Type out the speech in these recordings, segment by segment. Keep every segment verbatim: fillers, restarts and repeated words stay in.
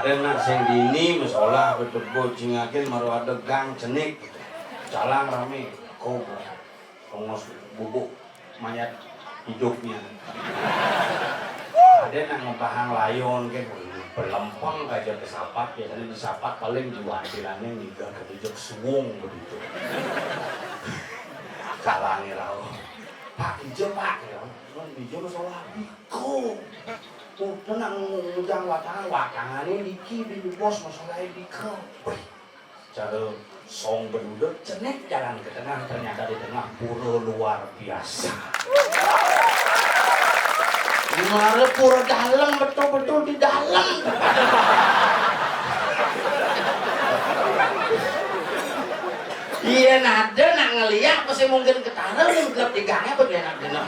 Ada nak sing dini masalah betul-betul cingakin maru ada gang cenik. Calang rame. Kau tongos bubuk mayat hidupnya. Ada nak ngebahang layon ke pelempeng aja kesapat, biasanya disapat paling jiwa hadirannya ngiga kejejek suwung begitu. Calangi rauh. Pak Ijo, Pak, ya. Kan Ijo masalah biko. Tuh, tenang, ngujang watangan, watangannya niki di bos masalah biko. Wih, cara song beduda, cenik jalan ke tengah, ternyata di tengah pura luar biasa. Mara pura dalam, betul-betul di dalam. Iya, nada nak ngeliat, pasti mungkin ketara, mungkin gelap di gangnya, apa dia nak genap.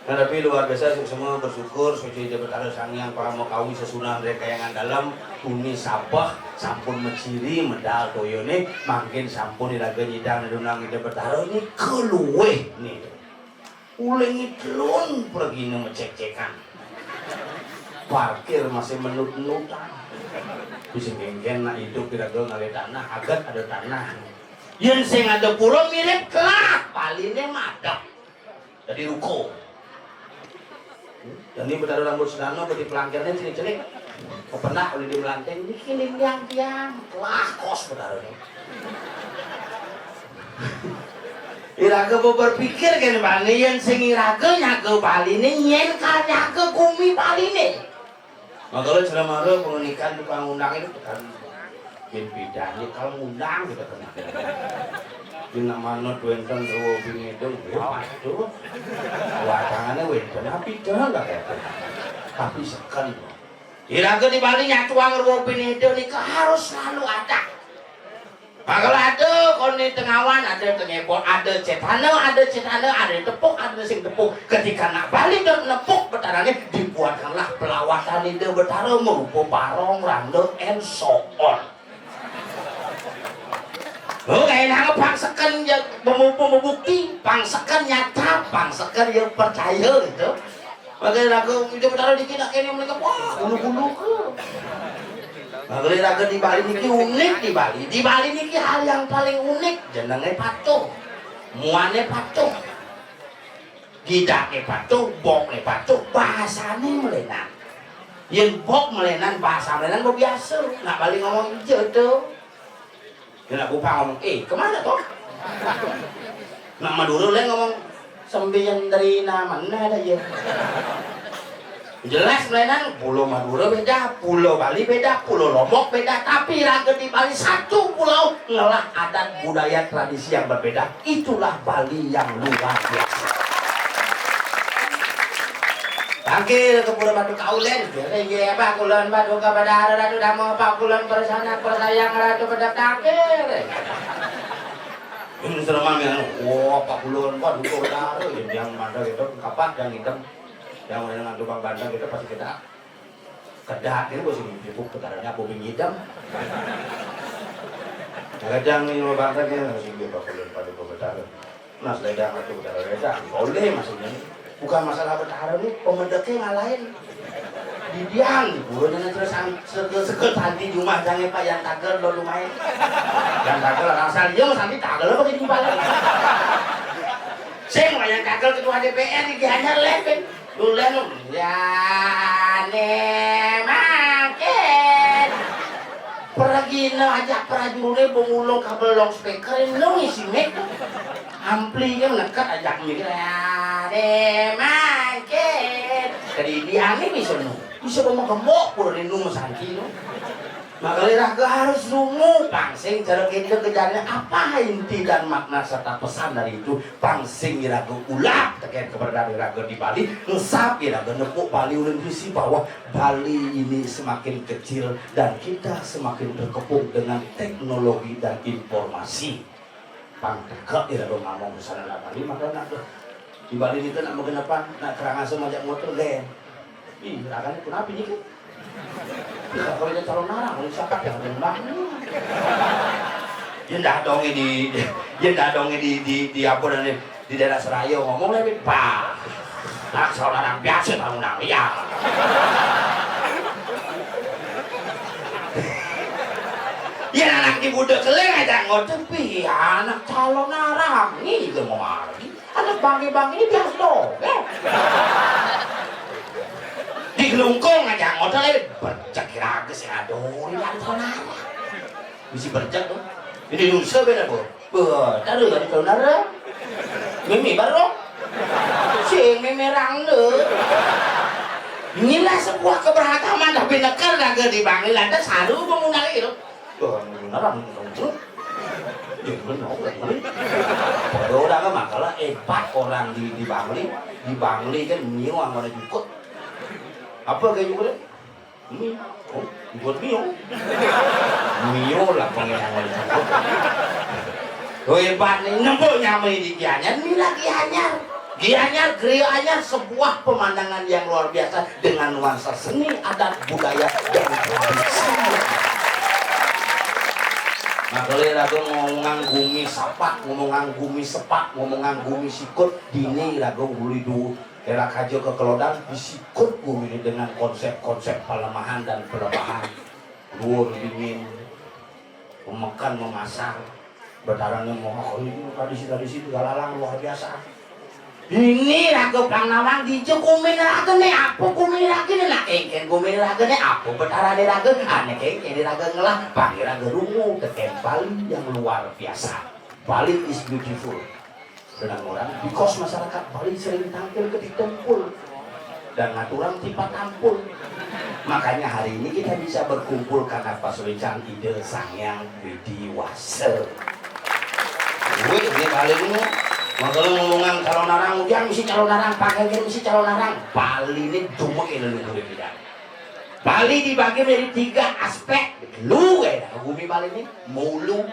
Nah, tapi luar biasa, semua bersyukur, suci Ida Betara Sang Hyang Parama Kawi Sesunan Rekayangan Dalam, tuni sabeh, sampun maciri, medal toyone, mangkin sampun iraga nyidang nunang Ida Betara ini keluwih nih. Uling itlun pergina mecek-cekan. Parkir masih menut-menutan. Bisa mungkin nak hidup iraga ngalih tanah, agat ada tanah. Yen sing ada pura mirip kelah, paline madep. Jadi ruko. Dadi Betara rambut sedana, peti pelangkirnya cenik-cenik. Kepenak oleh di melanting, niki lindiang tiang. Lah, kos Betara ni. Iraga berpikir kan, bani yang sing iraga nyaga Bali ni, nyen kal nyaga gumi Bali ni. Makanya ceramah pengenikan tukang undang itu tekan bin pidan, ya, kalau ngundang kita kena. Di nak manut wenten ruwa binedung, ya, waduh. Watangannya wenten, tapi dah lah kata. Tapi seken. Iraga di Bali nyatuang ruwa binedung nika harus selalu ada. Bakal ada kone tengawan, ada tengepon, ada cetana, ada cetana, ada tepuk, ada sing tepuk. Ketika nak Bali dan nepuk Betarane, dibuatkanlah pelawatan Ida Betara merupa barong, randa, and so on. Oh, kayak nang pang seken ya, memupu membukti, pang seken nyata, pang seken ya percaya gitu. Bagai raga Ida Betara dikit nak kene mereka, wah, bulu-bulu ke. Bagai raga di Bali niki unik di Bali. Di Bali niki hal yang paling unik, jenenge patuh. Muane patuh. Gidake patuh, bokne patuh, bahasane melenan. Yen bok melenan, bahasa melenan kok biasa. Nak Bali ngomong ijo to. Yen aku pang ngomong, "Eh, kemana toh?" Nak Madura le ngomong, "Sembian dari mana ada ya?" Jelas melenan, Pulau Madura beda, Pulau Bali beda, Pulau Lombok beda, tapi raga di Bali satu pulau ngelah adat budaya tradisi yang berbeda. Itulah Bali yang luar biasa. Tangkil ke Pura Batu Kaulen, inggih apa kulon batu ke Badara Ratu Damo apa kulon bersana persayang Ratu Pedek Tangkil. Ini sereman ya, wah, apa kulon batu ke Badara, yang mana gitu, kapan yang hitam, yang mana tukang bandeng gitu pasti kita Kedah ini bos ini sibuk Betaranya aku ngidam. Kadang ini mau bantai ini harus ini apa kulon batu ke Badara. Nah, seleda aku Betara Reda, boleh maksudnya. Bukan masalah Betara nih, pemedeknya ngalahin. Didiang, burunya terus ang-, seke-, seke tadi di rumah jangan Pak yang tagel lo lumayan. Yang tagel orang asal dia mau sampai tagel apa di kepala. Sing yang tagel ketua D P R di hanya leh, Pin. Dulen, ya, ne, makin. Peragina ajak prajurite bengulung kabel loudspeaker, eno isi mic. Ampli kan neket ajak mikir, ya, ne, makin. Jadi dia ni bisa nu, bisa bawa gembok, pura rindu mesanti nu. Makanya raga harus nunggu, pang sing cara kita kejarnya apa inti dan makna serta pesan dari itu. Pang sing iraga ulap teken keberadaan iraga di Bali, ngesap iraga nepuk Bali ulun bisi bahwa Bali ini semakin kecil dan kita semakin terkepung dengan teknologi dan informasi. Pang tegak iraga ngomong sana lah Bali, maka nak di Bali kita nak menggenapa, nak terang asam ajak motor, le. Ih, rakan itu kenapa ni ke? Ih, kalau dia calon narang, kalau siapa yang ada mbah? Dia dah dong di, dia dah dong di, di, di apa dan di, di daerah Seraya ngomong lagi, bah. Nak calon narang biasa tahu nang, ya. Di budak keling aja ngoten, piye anak calon arang iki mau mari. Anak bangke-bangke ini biasa dong, eh. Di gelungkung aja ngoten, eh, bercek rages, aduh, ini anak calon arang. Misi bercek tuh. Ini dosa beda, Bu. Wah, taruh kan calon arang. Mimi baru. Sing mimi rang lho. Inilah sebuah keberagaman, tapi nekar raga di Bangli, lantas saru mengundang itu. Wah, beneran. Ya, bener, bener. Padahal orang kan makalah hebat orang di, di Bangli. Di Bangli kan mio yang ada jukut. Apa kayak jukut? Mio. Oh, buat mio. Mio lah pengen yang ada jukut. Oh, hebat nih, nembok nyamai di Gianyar, ini lagi anyar. Gianyar, Griya Anyar, sebuah pemandangan yang luar biasa dengan nuansa seni, adat, budaya, dan tradisi. Makanya raga ngomongan gumi sapak, ngomongan gumi sepak, ngomongan gumi sikut, dini raga uli dulu. Era kaja kekelodan, disikut gumi ini dengan konsep-konsep pelemahan dan pelemahan. Luar dingin, memekan, memasar. Betarane mau tradisi-tradisi itu galalang luar biasa. Ini raga pang nawang dija gumi raga ne, apa gumi raga ne, nak kengken gumi raga ne, apa betarane raga, ane kengken raga ngelah, panggil raga rungu, tekem Bali yang luar biasa. Bali is beautiful. Dengan orang, because masyarakat Bali sering tampil ke ditumpul dan ngaturang tipat tampul. Makanya hari ini kita bisa berkumpul karena pasurucan Ida Sang Hyang Widi Wasa. Wih, ini Bali ini. Makanya ngomongan calon arang, udah mesti calon arang, pakai mesti calon arang. Bali ini dumek ini lu udah tidak. Bali dibagi menjadi tiga aspek. Lu ya, bumi Bali ini, mulu,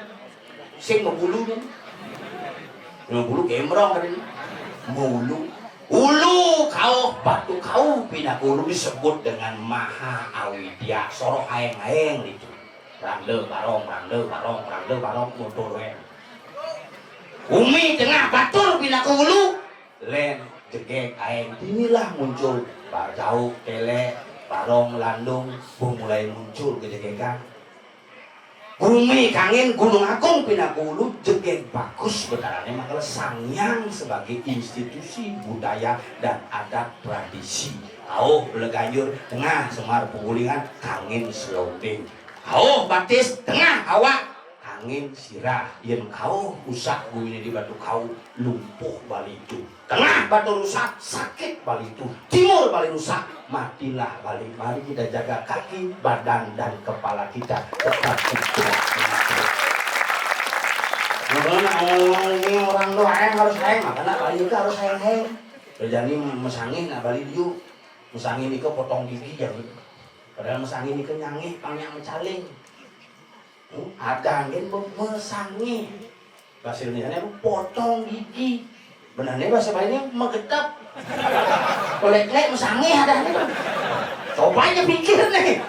sing mebulu nih. Mebulu gembrong tadi. Mulu. Ulu kauh, batu kauh, pinaka ulu disebut dengan maha awidya, soroh aeng-aeng itu. Rangda barong, rangda barong, rangda barong, motor wen. Umi tengah batur pinaka ulu, len jegeg aeng. Inilah muncul barjau, kelek, barong, landung, pun mulai muncul kejegegan. Bumi Kangin Gunung Agung pinaka ulu, jegeg bagus betarane mangkala Sang Hyang sebagai institusi budaya dan adat tradisi. Kauh Beleganjur, tengah Semar Punggulingan, Kangin Selonding. Kauh Batis, tengah awak, Kangin sirah. Yen kauh usah gumine di batu kauh, lumpuh Bali itu. Tengah batu rusak, sakit Bali itu. Timur Bali rusak, matilah Bali. Mari kita jaga kaki, badan, dan kepala kita tetap hidup. Makanya nak ngomong ini orang tuh aeng harus aeng, makanya Bali itu harus aeng-aeng. Jadi mesangin nak Bali diu. Mesangin itu potong gigi jadi. Padahal mesangin itu nyangih, pang nyak mecaling. Hmm, ada angin mesangih. Bahasa Indonesia potong gigi. Benarnya bahasa Bali ini megetep. Kolek-kolek mesangih ada nih. Coba aja pikir nih.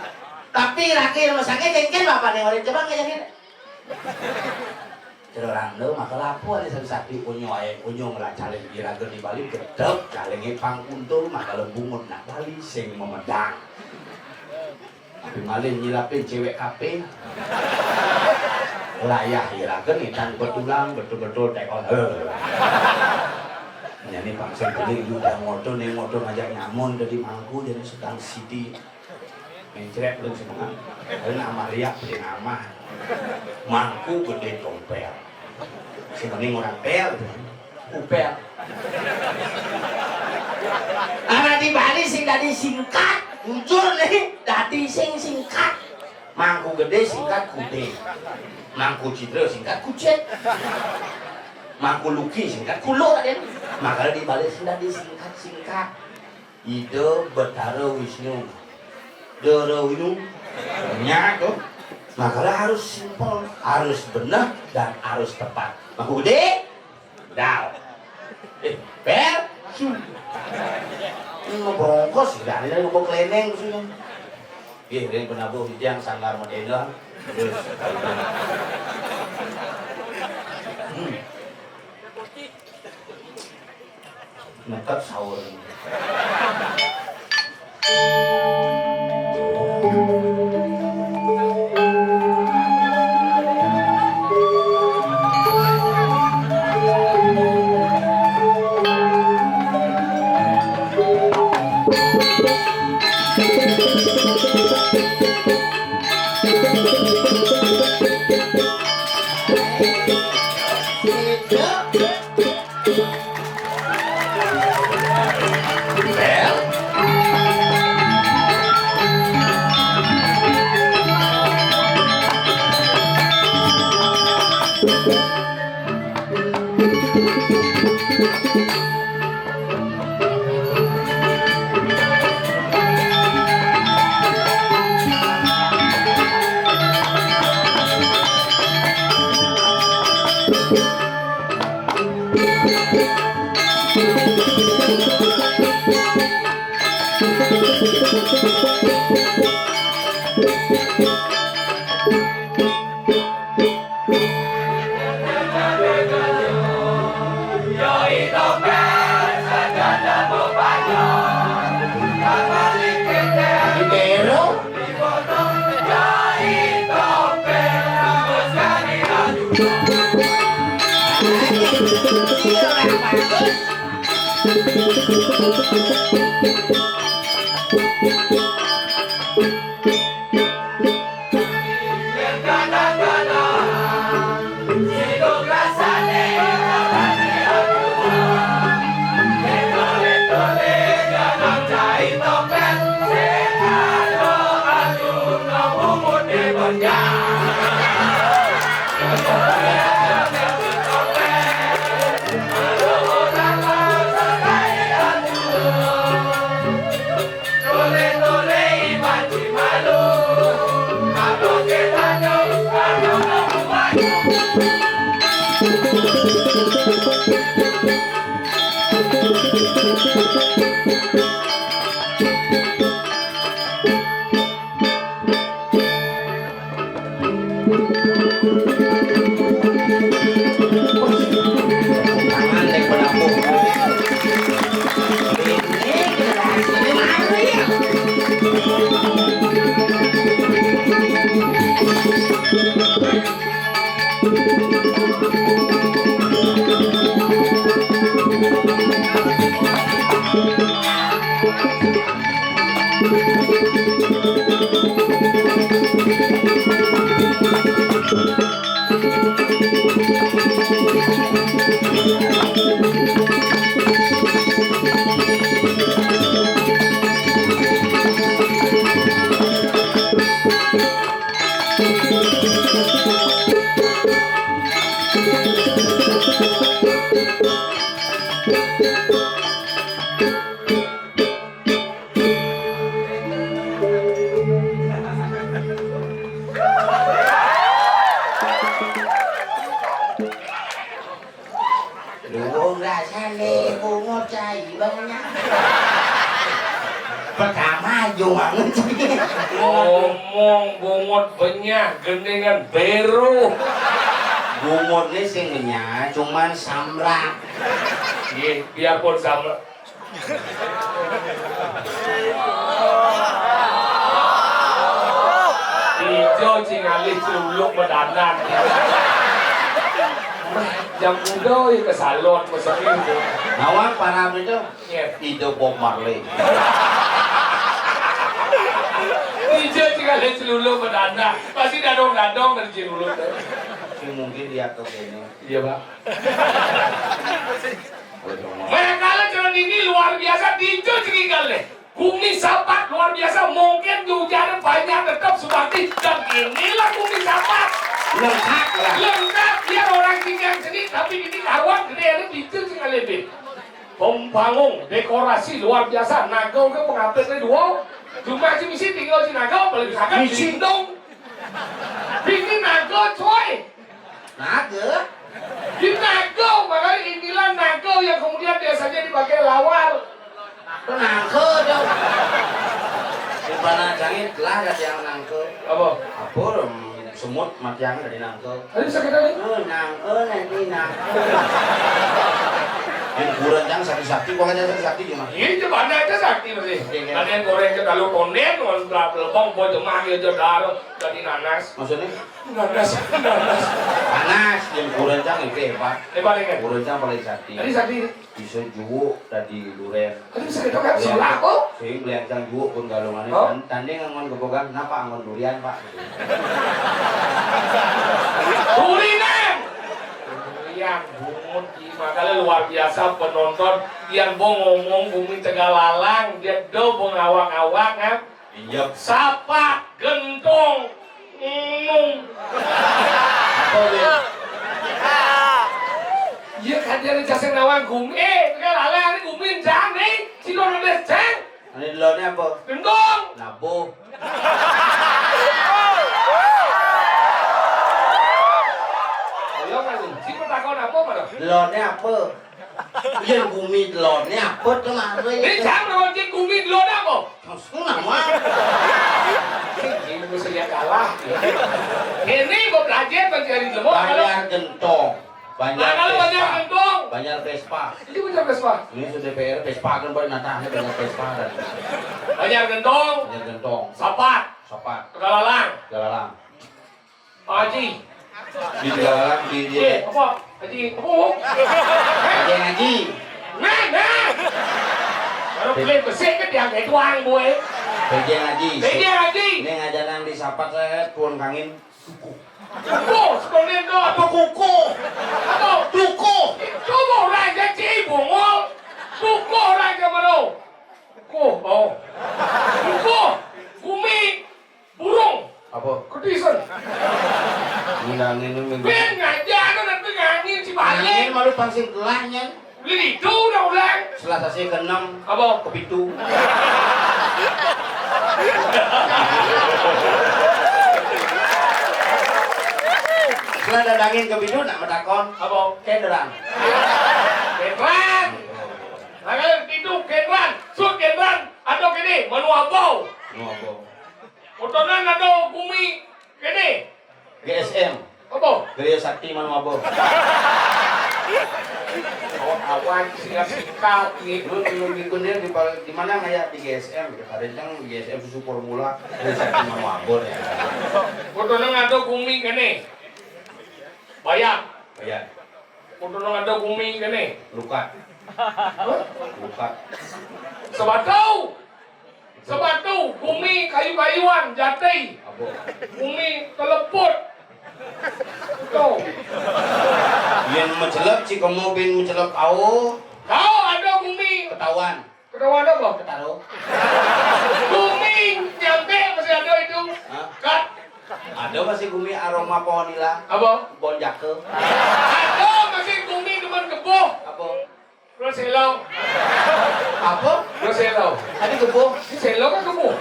Tapi laki mesangih kengken bapak nih, oleh coba nggak yakin. Cerang lo, maka lapo ada satu-satu unyo ae, unyo ngelah caling iraga di Bali, gedep calinge pang kuntul, maka bungut nak Bali sing memedang. Tapi malin nyilapin cewek kape. Layah iraga nitan betulang, betul-betul tekol. Heh. Nyani pang sing kuning udah moto, nih moto ngajak nyamun tadi mangku, jadi sedang sidi. Mencret lu semangat. Lalu nama riak, beli nama. Mangku gede tompel. Sebening orang pel, gitu. Upel. Anak di Bali sing dadi singkat, jujur nih, dadi sing singkat. Mangku gede singkat kude. Mangku Citra singkat kucit. Mangku Luki singkat kulo, Raden. Makanya di Bali sing dadi singkat-singkat. Ida Betara Wisnu. Dara Wisnu. Nya tuh. Makanya harus simpel, harus benar, dan harus tepat. Mangku gede, dal. Eh, pel, su. Ini mau brongkos, gak ada yang mau keleneng, sini. Ih, ring penabuh yang sanggar medena. Terus. Hmm. Nekep sahur. Lho, wong rasane bungut cai banyak. Pertama aja banget. Ngomong bungut benyah, gendingan beru. Bungut ni sing benyah, cuman samrak. Nggih, biarpun samrak. Ijo cing alih celuluk bedandan. Jam muda ya ke salon, ke seni. Nawang parah itu. Iya. Ido Bob Marley. Ijo cing alih celuluk bedandan. Pasti dadong-dadong dari celuluk. Ini mungkin dia ke sini. Iya, Pak. Mereka lah jalan ini luar biasa, dijo cing alih. Gumi Sapat luar biasa, mungkin hujannya banyak, tetap subakti, dan inilah Gumi Sapat. Lengkap lah. Lengkap, biar orang tinggal sini, tapi ini karuan gede, ada pintu tinggal lebih. Pembangun, dekorasi luar biasa, naga ke pengapitnya dua, cuma si misi tinggal si naga, paling bisa kan Misi. Lindung. Ini naga, coy. Naga? Di naga, makanya inilah naga yang kemudian biasanya dipakai lawar. Apa nangke dong? Di mana jangit lah ada yang nangke. Apa? Apa, em, semut mati yang ada di nangke. Ayo, sakit tadi. Oh, nangke, nanti nangke. Yang kurang jangan sakit-sakit, bukan jangan sakit-sakit cuma. Iya, itu mana aja sakti masih. Iya, iya. Ada yang goreng ke dalam konden, orang lebong, buat jemah, gitu, darah, jadi nanas. Maksudnya? Nanas, nanas. Panas, yang kurencang itu hebat. Hebat, ya, kan? Kurencang paling sakti. Tadi sakti. Bisa juuk tadi duren. Tadi bisa kita kan, ya, sebelah kok. Sing beliancang juuk pun galungannya. Oh. Tan-, tanding angon kebogang, napa angon durian, Pak? Durian! Durian, bungut, makanya luar biasa penonton. Yang bo ngomong bumi Tegalalang, dia do bo ngawang-awang, kan? Iya. Sapat, gentong, ngomong. Apa dia? Iya, kan dia ngejelasin nawang gumi. Eh, kan ala hari gumi, jang, nih. Cino ada jang. Ini dulunya apa? Gentong. Nabuh. Ayo, kan, si pertakon apa, mana? Dulunya apa? Iya, gumi dulunya apa tuh, Mas? Ini jang, nawang cek gumi dulunya apa? Nama? Ini saya kalah. Ini mau belajar belajar di semua. Banjar Gentong. Banjar Vespa. Banjar Gentong. Banjar Vespa. Ini Banjar Vespa. Ini sudah P R Vespa kan, baru natahnya Banjar Vespa dan Banjar Gentong. Banjar Gentong. Sapat. Sapat. Tegalalang. Tegalalang. Haji. Di Tegalalang, di, di. Eh, apa? Haji, apa? Haji ngaji. Nah, nah. Kalau beli besi kan dia kayak tuang, boy. Haji ngaji. Haji ngaji. Ini ngajanan di Sapat saya, Tuan Kangin. Dukuh. Dukuh, sebenarnya itu apa? Kukuh. Apa? Dukuh. Itu orang jadi bungul. Dukuh orang zaman now. Dukuh, oh. Dukuh. Bumi. Burung. Apa? Kedisen. Ngilangin minggu. Ben ngajar nanti ngangin si balik. Ngangin malu pang sing telah, nyen. Beli itu udah ulang. Selasa sih keenam. Apa? Kepitu. Setelah dadangin kepitu, nak metakon. Apa? Kenderan. Kenderan. Nah, kalau itu kenderan, sut kenderan, atau gini, menu apa? Menu apa? Potongan atau gumi? Kene. G S M. Apa? Gereja Sakti Manu Abo. Oh, awan siap sikat gitu. Lu, lu bikin dia di, di mana, ngaya di G S M? Ada yang di G S M susu formula, Gereja Sakti Manu Abo ya. Foto nang ada gumi kene. Bayar. Bayar. Foto nang ada gumi kene. Lukat. Hah? Lukat. Sebab tahu. Sebab tu, bumi kayu-kayuan, jati. Apa? Bumi teleput. Tu. Yang mencelep, si kamu bin mencelep kau. Kau ada bumi. Ketahuan. Ketahuan apa? Ketaruh. Bumi nyampe masih ada itu. Hah? Kat. Ada masih bumi aroma pohon nila. Apa? Bon jaka. Ada masih bumi demen kebuh. Apa? Terus hello. Apa? Terus hello. Tadi kebuh. Si hello kan kebuh.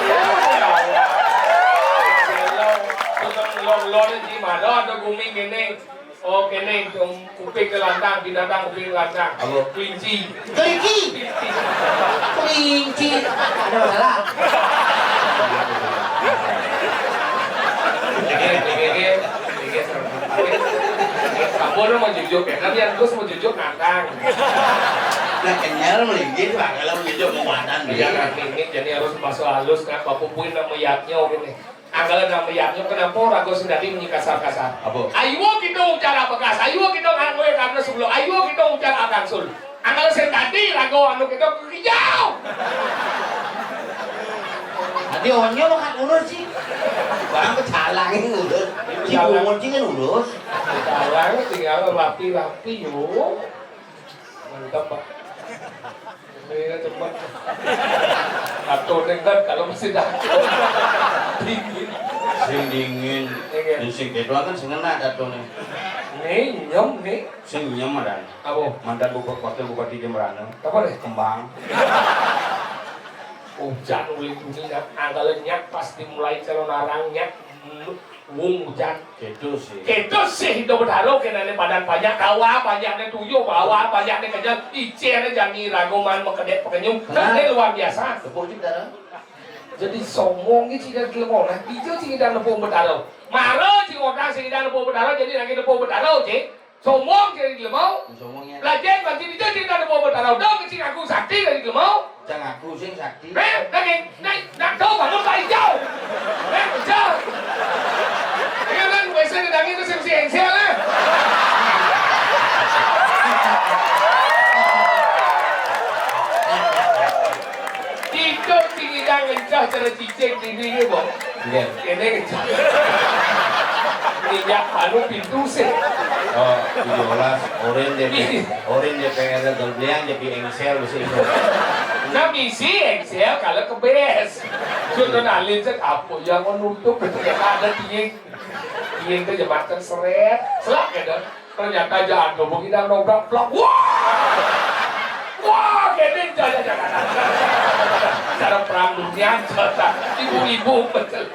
Hello. Tukang lon-lon di mana ada gumi gini? Oh, kene, kuping ke lantang, binatang kuping ke lantang. Apa? Kelinci. Kelinci. Kelinci. Ada masalah. Oke, oke, oke. Sampun mau jujuk ya, kan yang terus mau jujuk ngangkang. Nah, kenyal melinggih, Pak, kalau jujuk mau wadan dia. Iya, kan, ini jadi harus masuk halus, kan, Pak Pupuin nama yatnya, oke nih. Angkala nama yatnya, kenapa raga sing dadi munyi kasar-kasar? Apa? Ayo kita ujar abekas, ayo kita nganggo karena sebelum, ayo kita ujar akangsul. Angkala sing dadi raga anu kita kekijau. Tadi onyo lo kan urus sih. Bang kecalang ini urus. Si bungut sih kan urus. Kecalang tinggal rapi-rapi yo. Mantap, Pak. Iya, cepet. Atau kan kalau masih dah. Dingin. Sing dingin. Iya. Sing kedoan kan sing enak atau nih. Nih, nyem nih. Sing nyem ada. Apa? Mantan bupati, wakil bupati Jembrana. Apa deh? Kembang. Ujan uli dunia, angkala nyak pas dimulai calon arang nyak, wong ujan. Gitu sih. Gitu sih, Ida Betara kenane padan banyak, kawa banyakne tuyuh, kawa banyakne kejel, icene jani ragoman mekedek pekenyum. Nah. Ini luar biasa. Tepuk juga, Dara. Jadi sombong iki tidak gelem oleh, ijo sing tidak nepuk Betara. Mara sing otang sing tidak nepuk Betara, jadi lagi nepuk Betara, cik. Sombong jadi dia mau. Sombongnya. Belajar bagi dia tidak ada bawa bertaruh dong, kecil aku sakti dari dia mau. Jangan aku sing sakti. Eh, lagi, naik, nak tahu kamu tak hijau. Eh, hijau. Ini kan biasa di tangan itu sing si engsel lah. Tidur tinggi jangan cah cara cicing tinggi ni, Bang. Iya. Ini minyak anu pintu sih. Oh, tujuh belas, orin D P, orin D P R dan belian jadi engsel di situ. Nah, misi engsel kalau ke bes. Sudah nalin cek apa yang mau nutup, ada tiang. Tiang ke jembatan seret, selak ya dong. Ternyata jatuh, begitu nobrak, plak. Wah! Wah, gede, jalan, jalan. Cara perang dunia, jalan. Ibu-ibu, betul.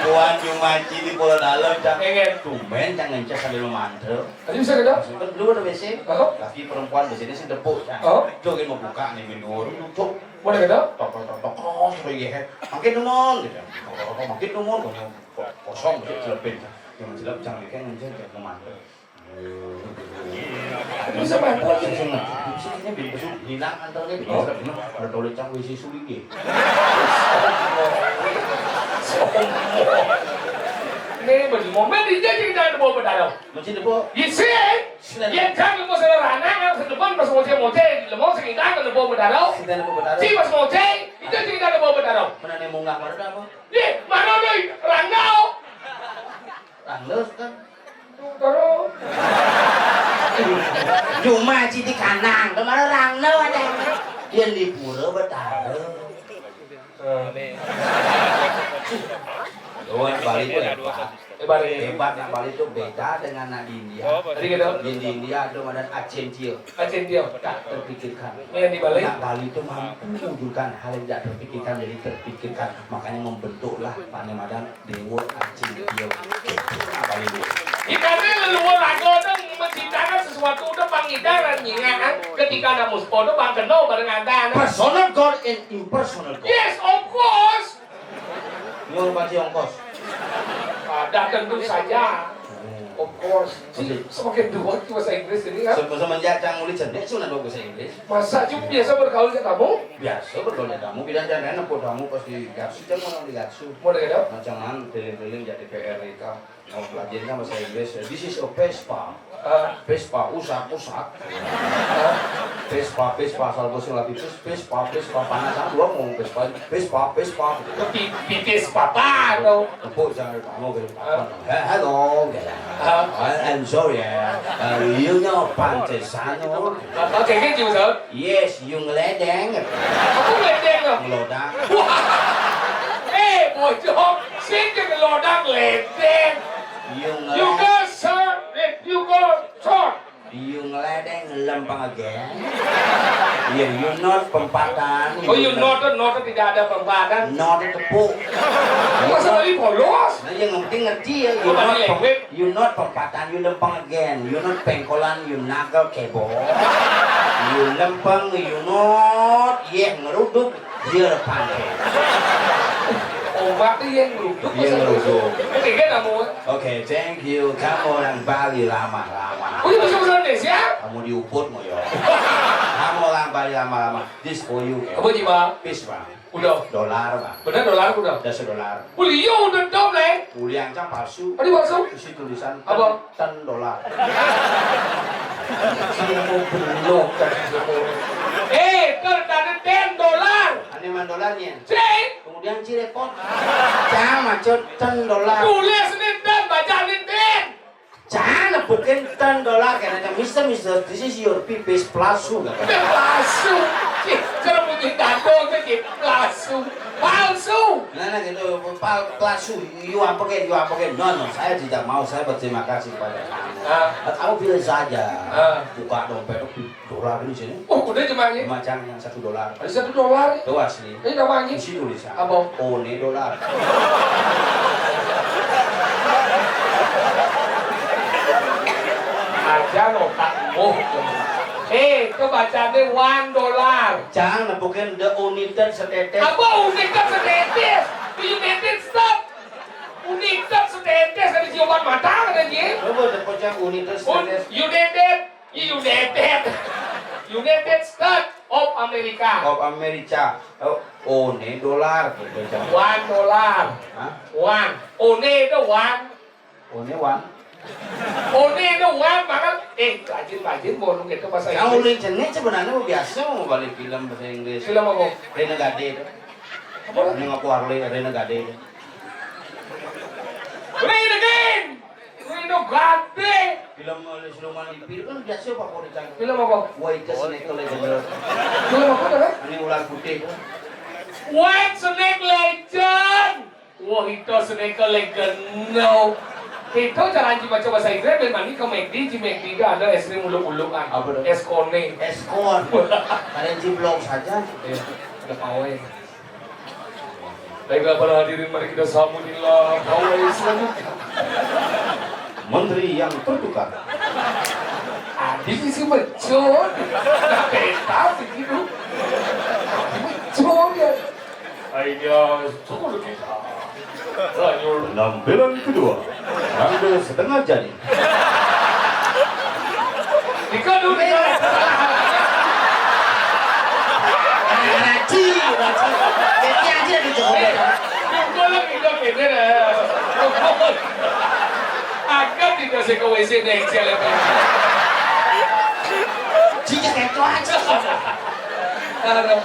Wan Jumaji di Pulau Dalam, Cang. Enggak. Tumben, Cang, ngencas sambil memantra. Tadi bisa gitu? Maksudnya kan belum ada W C. Oh. Laki perempuan di sini sih depuk, Cang. Oh. Joget mau buka nih, pintu, duduk. Mau gitu? Tok, tok, tok, tok, tok, tok, iya. Makin numun, gitu. Tok, tok, tok, tok, makin numun, konyol. Kosong, gitu, celepin. Yang celep, Cang, kayak ngencas, Cang, memantra. Bisa bantu aja. Sing, sing, sing, ini bin besok hilang antarnya bin. Oh. Ada tulis cang W C sulinge. Sombong. Ini baju momen dia jadi kita ada bawa bedaro. Macam apa? Isi. Sinan. Ya kan lu mau salah ranang, kan sedepan pas moce-moce, lu mau sing kita ada bawa bedaro. Kita ada bawa bedaro. Si pas moce, itu jadi kita ada bawa bedaro. Mana nih munggah mana apa? Ye, mana lu? Rangau. Rangleus kan? Terus. Cuma ci di kanang, kemarin rangleus ada. Yang di pura Betara. Luar Bali itu hebat. Hebat, ya? Hebat, nak Bali itu beda dengan nak di India. Tadi gitu. Di India itu ada acentia. Acentia. Tak terpikirkan. Yang di Bali? Nak Bali itu mampu mewujudkan hal yang tidak terpikirkan jadi terpikirkan. Makanya membentuklah Pak Nemadan Dewa Aji Tio. Apa ini? Ikannya leluhur raga tu menciptakan sesuatu tu pang ida dan nyingakan ketika nak muspa tu pang kena bareng ada. Personal God and impersonal God. Yes, of course. Nyuruh pasti ongkos. Pada tentu saja. Hmm. Of course. Oke. Semakin dua bahasa Inggris ini kan. Se-, semenjak cang mulai cerdik sudah dua bahasa Inggris. Masa cuma biasa bergaul ke tamu? Biasa bergaul ke tamu, bilang jangan nepuk tamu pas di garsu, jangan orang di garsu. Mau dengar? Macam mana keliling-keliling jadi P R I kah? Mau belajarnya bahasa Inggris. This is a Vespa. Ah. Vespa, usak, usak. Ah. Vespa, Vespa, salvo sing lagi terus, Vespa, Vespa, panas, ah, dua mau Vespa, Vespa, Vespa. Pi-, pipis papa atau? Tepuk jangan kamu gitu. Ah. He-, hello, gitu. Ah. I, I'm sorry, ya. Uh, you know Pantesan, no? Apa, kayak gitu, Ustaz? Yes, you ngeledeng. Aku ngeledeng, loh. Ngelodak. Wah. Eh, bocor. Sing ke ngelodak, ledeng. You ngeledeng. You go, sir. Eh, you go, sir. You ngeledeng, lempeng again. You, you not pempatan. Oh, you not, not tidak ada pempatan. Not tepuk. Masa lagi polos? Nah, yang penting ngerti ya. You not pem-, you not pempatan, you lempeng again. You not pengkolan, you nagel kebo. You lempeng, you not, yeah, ngeruduk, dia depan. Obat tu yang ngeruduk. Yang ngeruduk. Oke, kan kamu? Oke, thank you. Kamu orang Bali lama-lama. Oh, iya, bahasa Indonesia? Kamu diuput mau yo. Kamu orang Bali lama-lama. This for you. Apa sih, Bang? Peace, Bang. Udah. Dolar, Bang. Benar dolar udah. Udah sedolar. Beliau udah dong, Leng. Uliang cang palsu. Tadi palsu? Isi tulisan apa? Ten dolar. Kamu belok kan. Eh, ten, ten, ten dolar. Ane man dolarnya. Cek. Kemudian ci repot. Cang maksud ten dolar. Tulis ni ten, baca ni ten. Jangan nebutin ten dolar kena cang, "Mister, mister, this is your P P S palsu," kata. Palsu. Cik, kalau bunyi kantong tu, cik, palsu. Palsu. Nah, nah, gitu, pal-, palsu. You apa ke, you apa ke? No, no, saya tidak mau, saya berterima kasih kepada kamu. Ah. Kamu pilih saja. Ah. Buka dompet, dolar di sini. Oh, udah cuma ni? Macam yang satu dolar. Ada satu dolar. Itu asli. Ini nama ni? Isi tulisan. Apa? One dolar. Aja otak. Oh. Eh, itu bacanya one dollar. Jangan bukan the United States. Apa United States? United States. United States ada jawaban mata ada je. Coba the pocong United States. United. United. United States of America. Of America. Oh, one dollar gitu, Cang. One dollar. Hah? One. One itu one. One, one. One itu one, maka, eh, rajin-rajin, mau lu gitu bahasa Inggris. Yang ulin jenis sebenarnya biasa mau balik film bahasa Inggris. Film apa? Renegade itu. Apa? Ini ngaku Harley, Renegade itu. Renegade! Renegade! Film oleh Sulaiman Lipir kan biasa favorit saya. Film apa? Wah, itu Snake Legend. Film apa, dah? Ini ular putih. White Snake Legend! Wah, itu Snake Legend. No. Itu cara Anji baca bahasa Inggris, ben mandi ke McD, di McD itu ada es krim uluk-ulukan. Apa tuh? Es kone. Es kon. Ada Anji blog saja. Iya, ada pawai. Baiklah, para hadirin, mari kita sambutilah pawai selanjutnya. Menteri yang tertukar. Adi sisi bejo. Nah, peta begitu. Adi bejo dia. Akhirnya, sepuluh kita. Lanjut. Penampilan kedua. Rangda setengah jadi. Dika dulu, Dika. Raci, raci. Jadi aja gitu. Eh, pukul lagi dong, gitu deh. Pukul. Akan tidak sih ke W C nih, siapa? Jika itu aja. Aduh.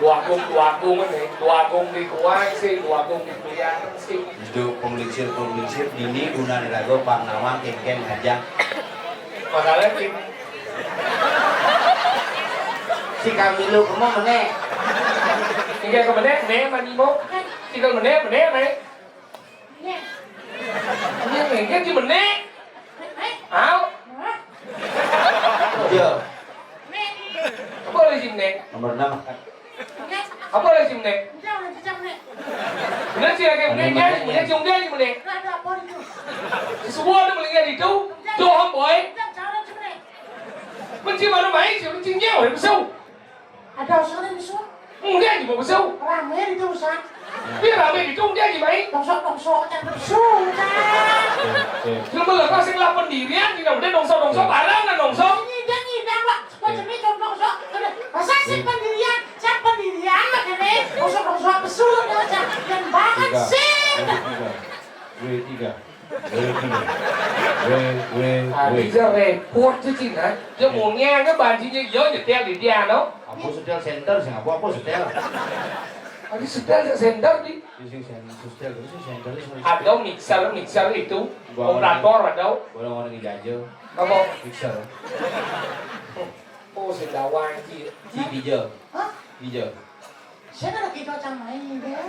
Dua agung, dua agung nih. Dua agung di kuai sih, dua agung di kuliah sih. Hidup penglingsir-penglingsir dini guna niraga pang nawang kénkén ngajak. Masalah gini. Si Kamilu kamu menék. Tiga ke menék, menék, mani mau. Tiga menék, menék, menék. Iya, menék, kan si menék. Au. Iya. Apa lagi menék? Nomor enam. Apa lagi menék? Bener sih, lagi menék, ya, menék, cium dia, menék. Semua ada melihat itu. Dohong, boy. Benci mana main, sih, benci nyewa, besau. Ada urusan besau. Enggak, juga besau. Ramai di urusan. Dia ramai di, dia lagi main. Dongsok, dongsok, jangan besau, jangan. Lu malah kasih lah pendirian, tidak udah dongsok, dongsok, barang dan dongsok. Ini dia ngidang, Pak. Macam ini contoh sok. Masa sih pendirian? Siapa pendirian, Pak, ini? Dongsok, dongsok, besau, jangan banget sih. W tiga. W tiga. W, W, W. Ah, bisa repot tuh, Cina. Dia maunya kan bancinya, yo, nyetel di dia, no? Apa setel center sih? Apa, apa setel? Ada setel, center di. Sing sen-, setel, sing center, sing. Ada mixer, mixer itu. Operator ada. Boleh orang dijajah. Apa? Mixer. Oh, sedawan, Ci. Ci, bija. Hah? Bija. Saya kan lagi cocok main, ya.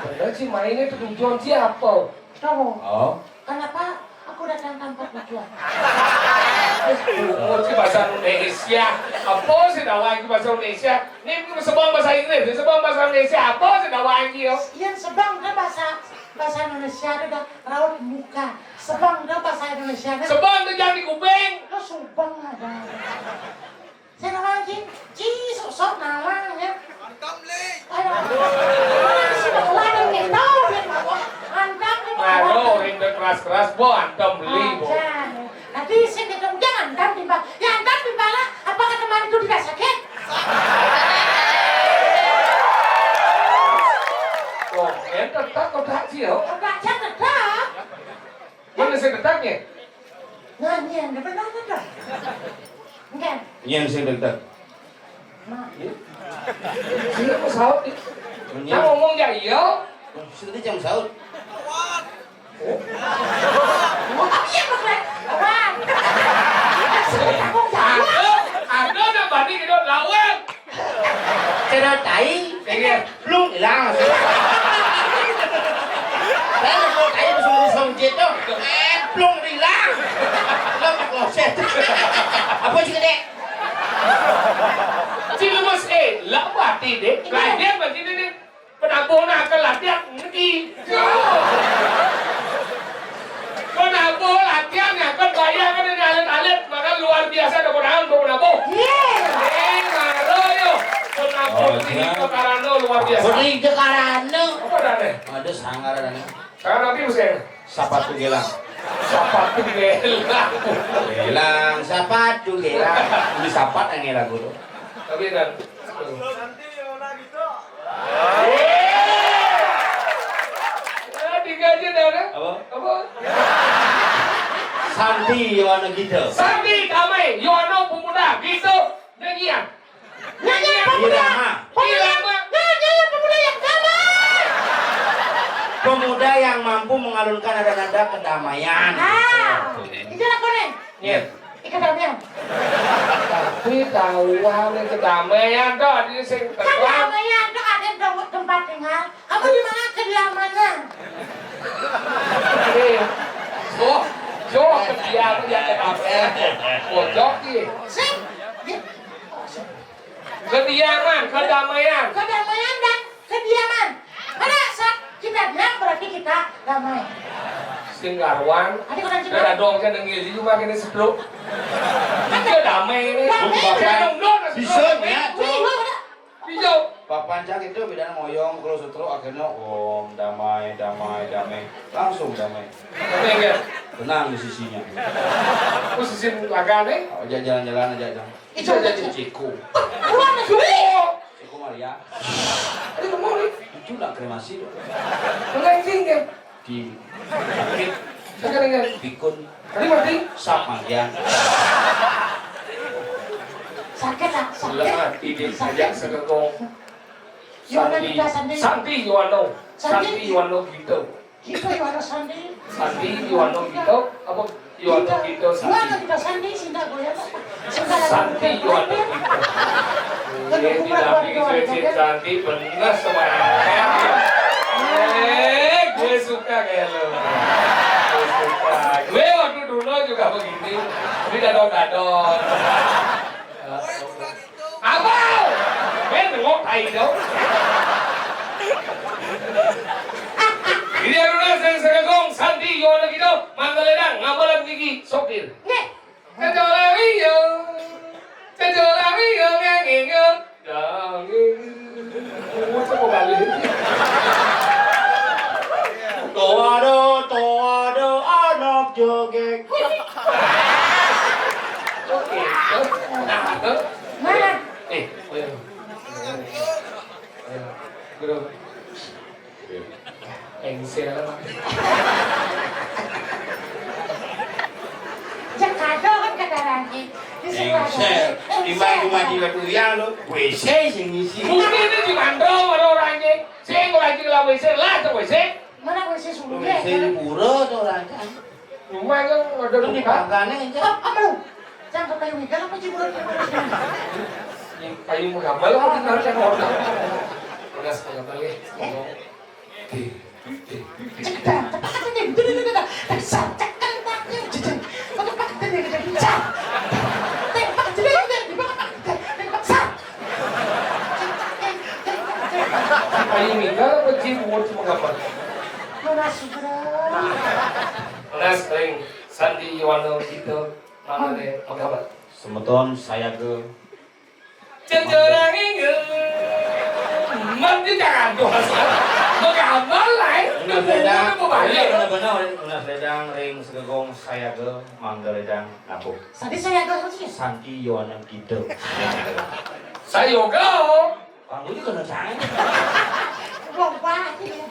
Padahal si mainnya itu tujuan siapa? Tahu. Oh. Kenapa aku datang tanpa tujuan? Oh, si bahasa Indonesia. Apa sih tahu lagi bahasa Indonesia? Ini sebang bahasa Inggris, ini sebang bahasa Indonesia. Apa sih tahu lagi, yo? Iya, sebang kan bahasa, bahasa Indonesia ada dah raut muka. Sebang kan bahasa Indonesia kan? Sebang tuh jangan di kuping. Lo subang ada. Saya nawang, Cing. Ci, sok-sok nawang, ya. Antam, Li. Ayo. Sudah keluar dan ngetau, dia bawa. Antam, dia bawa. Aduh, rindu keras-keras, bo, antam beli, bo. Aja. Nanti saya ketemu, jangan antam timbal. Ya, antam timbal lah. Apakah teman itu tidak sakit? Oh, ente tak kotak sih, yo. Kotak aja tetap. Mana sing detaknya? Nah, ini yang benar tetap. Enggak. Nyén sing detak. Nah, iya. Sini mau saut nih. Nyén. Nah, ngomong ya iya. Sini jam saut. Oh. Tapi ya, Mas, Mas. Lawan. Aku jawab. Ada, ada nak banding gitu, lawan. Cedot tai. Iya. Plung ilang. Saya mau tai, langsung, langsung jatuh. Eh, plung ilang. Lo kok loset. Apa sih, Dek? Cina Mas, eh, lah mati, Dek. Iya. Latihan mati, Dek. Penabuh nak ke latihan, ngerti. Penabuh latihan ya, kan bayangkan ini alit-alit, maka luar biasa ada penabuh, ada penabuh. Iya. Eh, maro yo. Penabuh. Oh, ini iya. Karano luar biasa. Bening ke karano. Apa ada? Ada sanggar ada. Karano apa, Mas? Sapatu gelang. Sapatu gelang. Gelang, sapatu gelang. Ini sapat yang lagu tuh. Tapi dan. Eh, tiga aja dah, dah. Apa? Apa? Santi Yohana gitu. Santi damai, Yohana pemuda gitu. Nyanyian. Nyanyian pemuda. Irama. Pemuda. Irama. Nyanyian pemuda yang damai. Pemuda yang mampu mengalunkan nada-nada kedamaian. Ah, itu lah, Kone. Iya. Ikan damian. Tapi tahuan kedamaian tuh, ada sing kedamaian tuh ada di tempat tinggal. Kamu di mana kediamannya? Eh, oh, oh, kediaman ya kedamaian. Pojok sih. Sing. Kediaman, kedamaian. Kedamaian dan Damai. Sing karuan. Ada orang cuma. Ada dong, saya dengar di rumah ini setruk. Kita damai ini. Damai. Saya dong, dong, bisa setruk. Ya, wih, wih, wih. Bisa. Papan cak itu beda ngoyong, kalau setruk akhirnya om, damai, damai, damai. Langsung damai. Damai enggak? Tenang di sisinya. Aku sisin makan, eh? Oh, jalan-jalan aja, Jang. Itu aja, Ciko. Keluar, Ciko. Ciko Maria. Aduh, mau nih. Itu nak kremasi dong. Enggak, ini enggak. Di sakit. Sakit enggak? Pikun. Tadi mati? Sap manggian. Sakit, ah, sakit. Sudah mati, dia saja segegong. Yono Santi. Kita Santi. Santi Yono. Santi. Santi Yono gitu. Kita Yono Santi. Santi Yono gitu. Apa? Yono gitu, Santi. Yono kita Santi, Sinta Goya. Santi Yono gitu. Dia tidak bikin kecil Santi, bener semangat. Eh, gue suka kayak lo. Gue suka. Gue waktu dulu juga begini. Tapi dadong-dadong. Apa? Main ngok tai dong. Ini anu sing segegong, Santi, yo lagi dong. Mangga ledang, ngambalan gigi, sopir. Nggih. Kecola wiyo. Kecola wiyo, ngangingo. Dangi. Oh, coba balik. Toa do, toa do, anak joget. Oke. Nah, eh, oh iya. Ayo, guru. Engsel. Ya, kado kan kata Ranji. Di sekolah Engsel. Ranji. Timbang Engsel. Cuma di batu liang lo. W C sing ngisi. Mungkin ini di mandro, mana orangnya. Sing orangnya lah W C, lah, tuh W C. Mana W C suluh W C ya? Di pura tuh orangnya. Rumah kan ada. Lu di pangkane aja. Apa, apa lu? Jangan ke kayu ikan apa ciburan? Yang kayu menggambal apa di sana orang? Udah setengah balik. Oke. Ceketan, cepat aja nih. Udah, udah, udah, udah. Dasar cekan pakai jajan. Kau tuh pakai tadi, udah, udah. Tembak aja deh, udah, di bawah, Pak. Udah, tembak, sat. Kayu meninggal apa jin mau cuma gambar? Mana sudah? Mana sering Santi Yono gitu, mana deh, apa gambar? Semeton saya ke Cecurang inggih. Mati jangan dosa. Menggambar lain. Unas Ledang, unas Ledang, ring segegong saya ke mangga ledang nabuh. Tadi saya ke apa sih? Santi Yohanan Kidul. Saya yoga. Kamu juga nggak tahu. Lupa sih.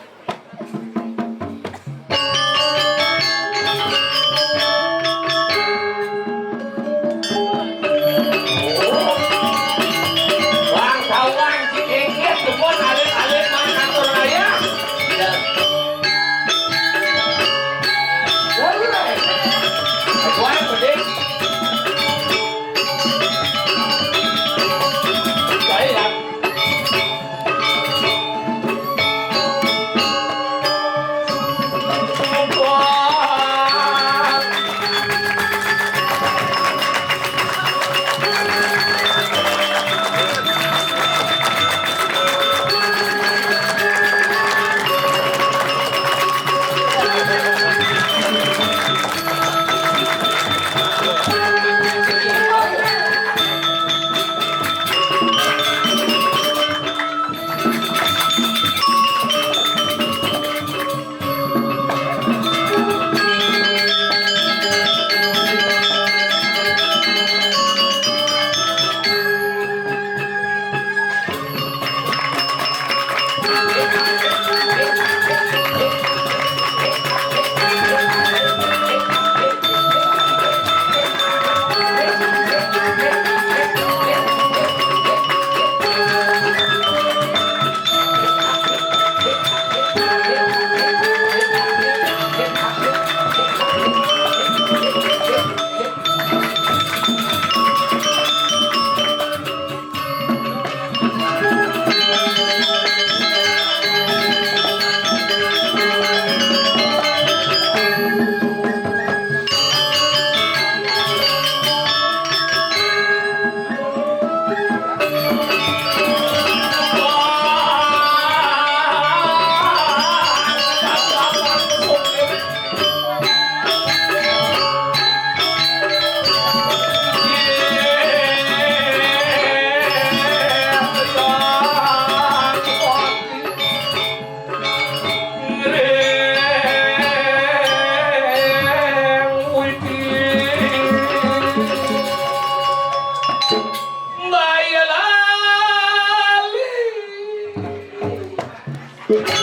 Di Pak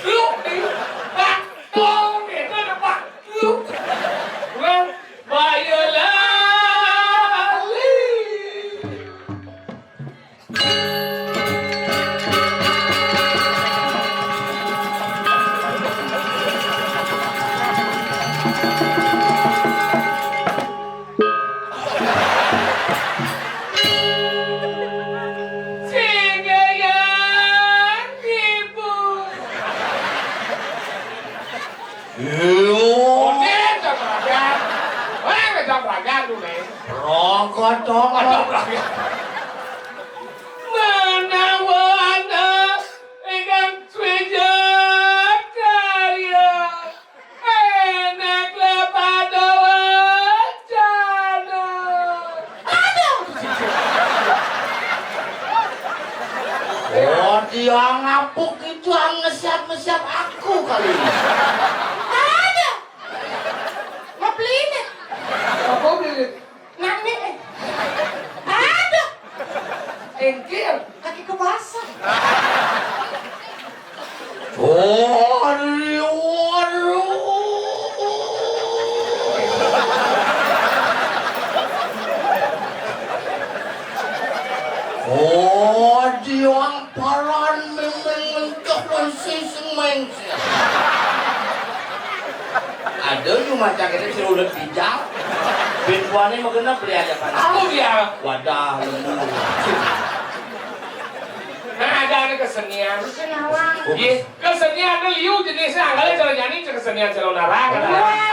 Luk, di Pak Tong, itu ada Pak Luk. Bukan Boyolali. Sing gayang ibu. Lu. Oden, jam beragam. Weh, jam beragam tuh, Neng. Rokok, rokok. Jam beragam. Manawa anak ingkang swijak karya. Enak lah pada wacana. Aduh. Oh, dia ngapuk itu yang ngesiap-ngesiap aku kali ini. Aduh. Mau beli ini. Apa beli? Nangis. Aduh. Engkir. Kaki kebasah. Waduh, waduh. Waduh, paran memang mentok lan sising mengse. Ada cuma caketnya si ulet bijal. Bintuannya mah genep beli aja kan. Aku dia. Wadah lembu. Nah, ada ada kesenian. Iya, kesenian itu liu jenisnya. Anggalnya cara nyanyi, kesenian cara nara, kan.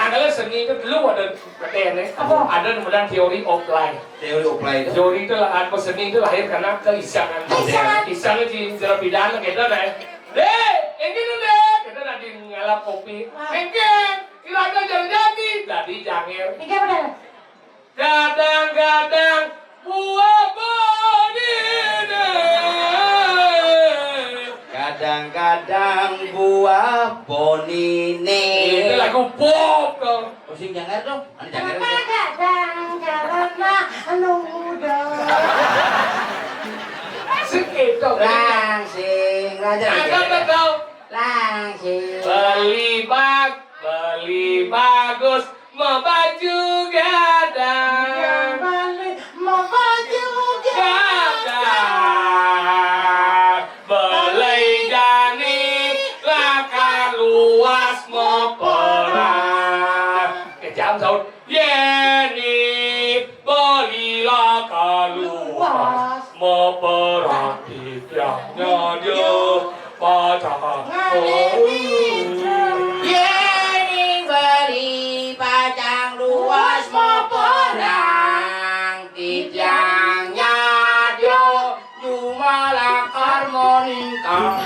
Anggalnya seni itu dulu ada katanya. Apa? Ada namanya theory of play. Teori oplay itu. Teori itu lah, apa, seni itu lahir karena keisangan. Keisangan. Isangan di jero pidan gitu deh. Deh, ini tuh deh. Kita tadi ngalap kopi. Ah. Mungkin kira-kira jadi jadi. Jadi jangir. Ini apa deh? Kadang-kadang buah bonine. Kadang-kadang buah bonine. Ini lagu pop dong. Oh, sing jangir dong. Anu jangir. Kadang-kadang karena anu muda. Sing itu. Langsing, langsing. Ada nggak tahu? Langsing. Beli bag, beli bagus, mau baju gadang. Beli, mau baju gadang. Gadang. Beli jani, lakar luas mau perang. Kejam, Saud. Yeni beli lakar luas, meperang titiangnya dia pacang. Yeni beli pacang luas, meperang titiangnya dia. Cuma lakar moningkang.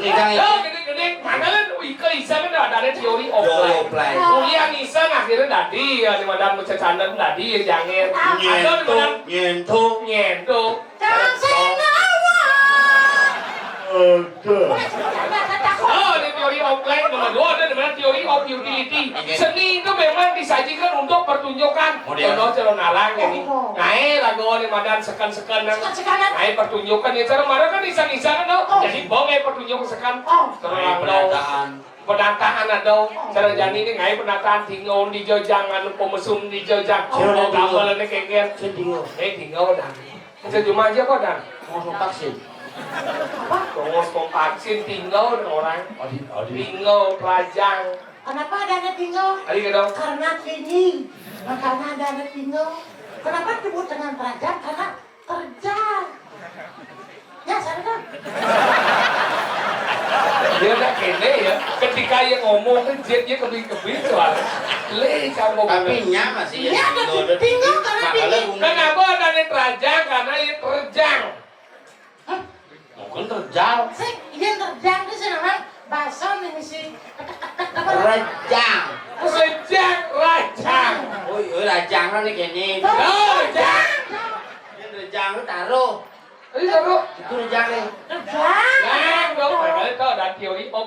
Ini kan itu. Yo, gede-gede, makanya lu ika isa kan ada, ada teori offline. Teori offline. Kuliah isa akhirnya dadi ya, di madam cecandem dadi ya, jangir. Nyentuh, ada di madam nyentuh. Nyentuh. Kang Sengawa. Aduh. Oh, ada teori offline, nomor dua ada di mana teori of utility. Seni itu memang disajikan untuk pertunjukan. Model. Contoh calon alang ini. Oh. Ngae lagu ni madan seken-seken. Seken-seken. Ngae pertunjukan ya, cara marah kan iseng-iseng, no? Oh. Jadi bong ngae pertunjukan seken. Oh. Terus ngae penataan. Penataan ada. Oh. Cara jani ni ngae penataan tinggal di jojang, anu pemesum di jojang. Oh, tinggal. Gambarannya kayak gitu. Tinggal. Eh, tinggal dah. Kerja cuma aja kok, Dan? Mau vaksin. Apa? Mau vaksin tinggal orang. Adi, adi. Tinggal pelajang. Kenapa ada anak tinggal? Adi gitu. Karena tinggi. Makanya ada anak tinggal. Kenapa disebut dengan pelajang? Karena kerja. Ya, saya kan. Dia udah kene ya. Ketika dia ngomong kan dia dia kebin-kebin soalnya. Le kamu. Tapi nya masih ya, tinggal, tinggal karena tinggi. Kenapa ada anak pelajang? Karena dia terjang. Hah? Mungkin terjal. Sing, iya terjang itu sih namanya bahasa nih misi. Rejang. Rejang, rajang. Oh iya, rajang lo nih gini. Tuh, rejang. Ini rejang lo taruh. Ini taruh. Itu rejang nih. Rejang. Nah, dong, padahal itu ada teori.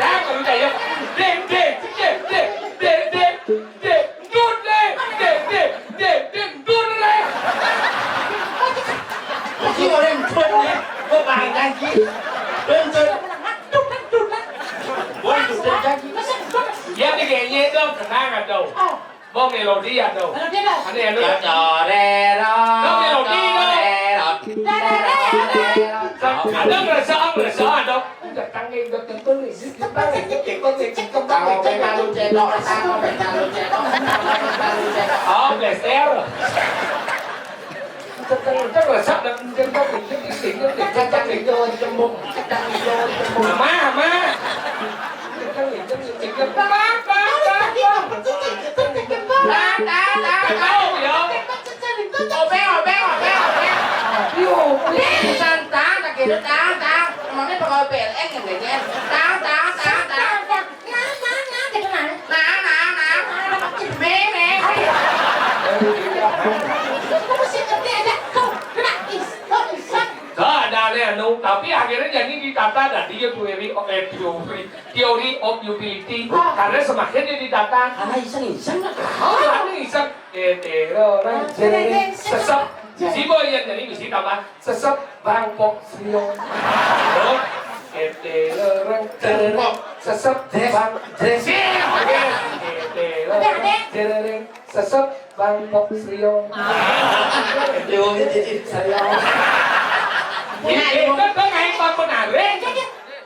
Dah, kalau tak ya. Dek, dek, dek, dek, dek, dek, dek, dek, dek, dek, dek, dek, dek, dek, dek. Mesti orang dek, dek. Kau bang janji. Dek, dek. Boleh dek janji. Ya, dek. Iya dong, tenang aduh. Oh. Mau melodi aduh. Melodi aduh. Ada yang melodi. Torero, Mau melodi dong. Torero, torero. Ada ngerasa, ngerasa aduh. Udah tanggeng, udah tentu nih. Tanggeng, udah tentu nih. Tanggeng, udah tentu nih. Tanggeng, udah tentu nih. Oh, blester. Mama, mama. Tang, tang, tang, tang. Obeng, obeng, obeng, obeng. Aduh, santang, tak kira tang, tang. Emangnya pegawai P L N yang ganyan? Tang, tang, tang, tang. Nah, nah, nah, nah. Me, me, me. Kamu sih ngerti aja. Tuh, kena is, tuh, is. Tuh, ada aneh anu. Tapi akhirnya jadi ditata dan dia teori, eh, teori, theory of utility. Karena semakin dia ditata. Alah, iseng-iseng lah. Oh, anu iseng. Ketero, orang jereng, sesep. Si boy yang jadi mesti tambah. Sesep bangkok sriong. Tuh, ente lorong cerereng, sesep bang dressing. Ente lorong cerereng, sesep bangkok sriong. Yo, ini jadi saya. Ini kan kan main bang menarik.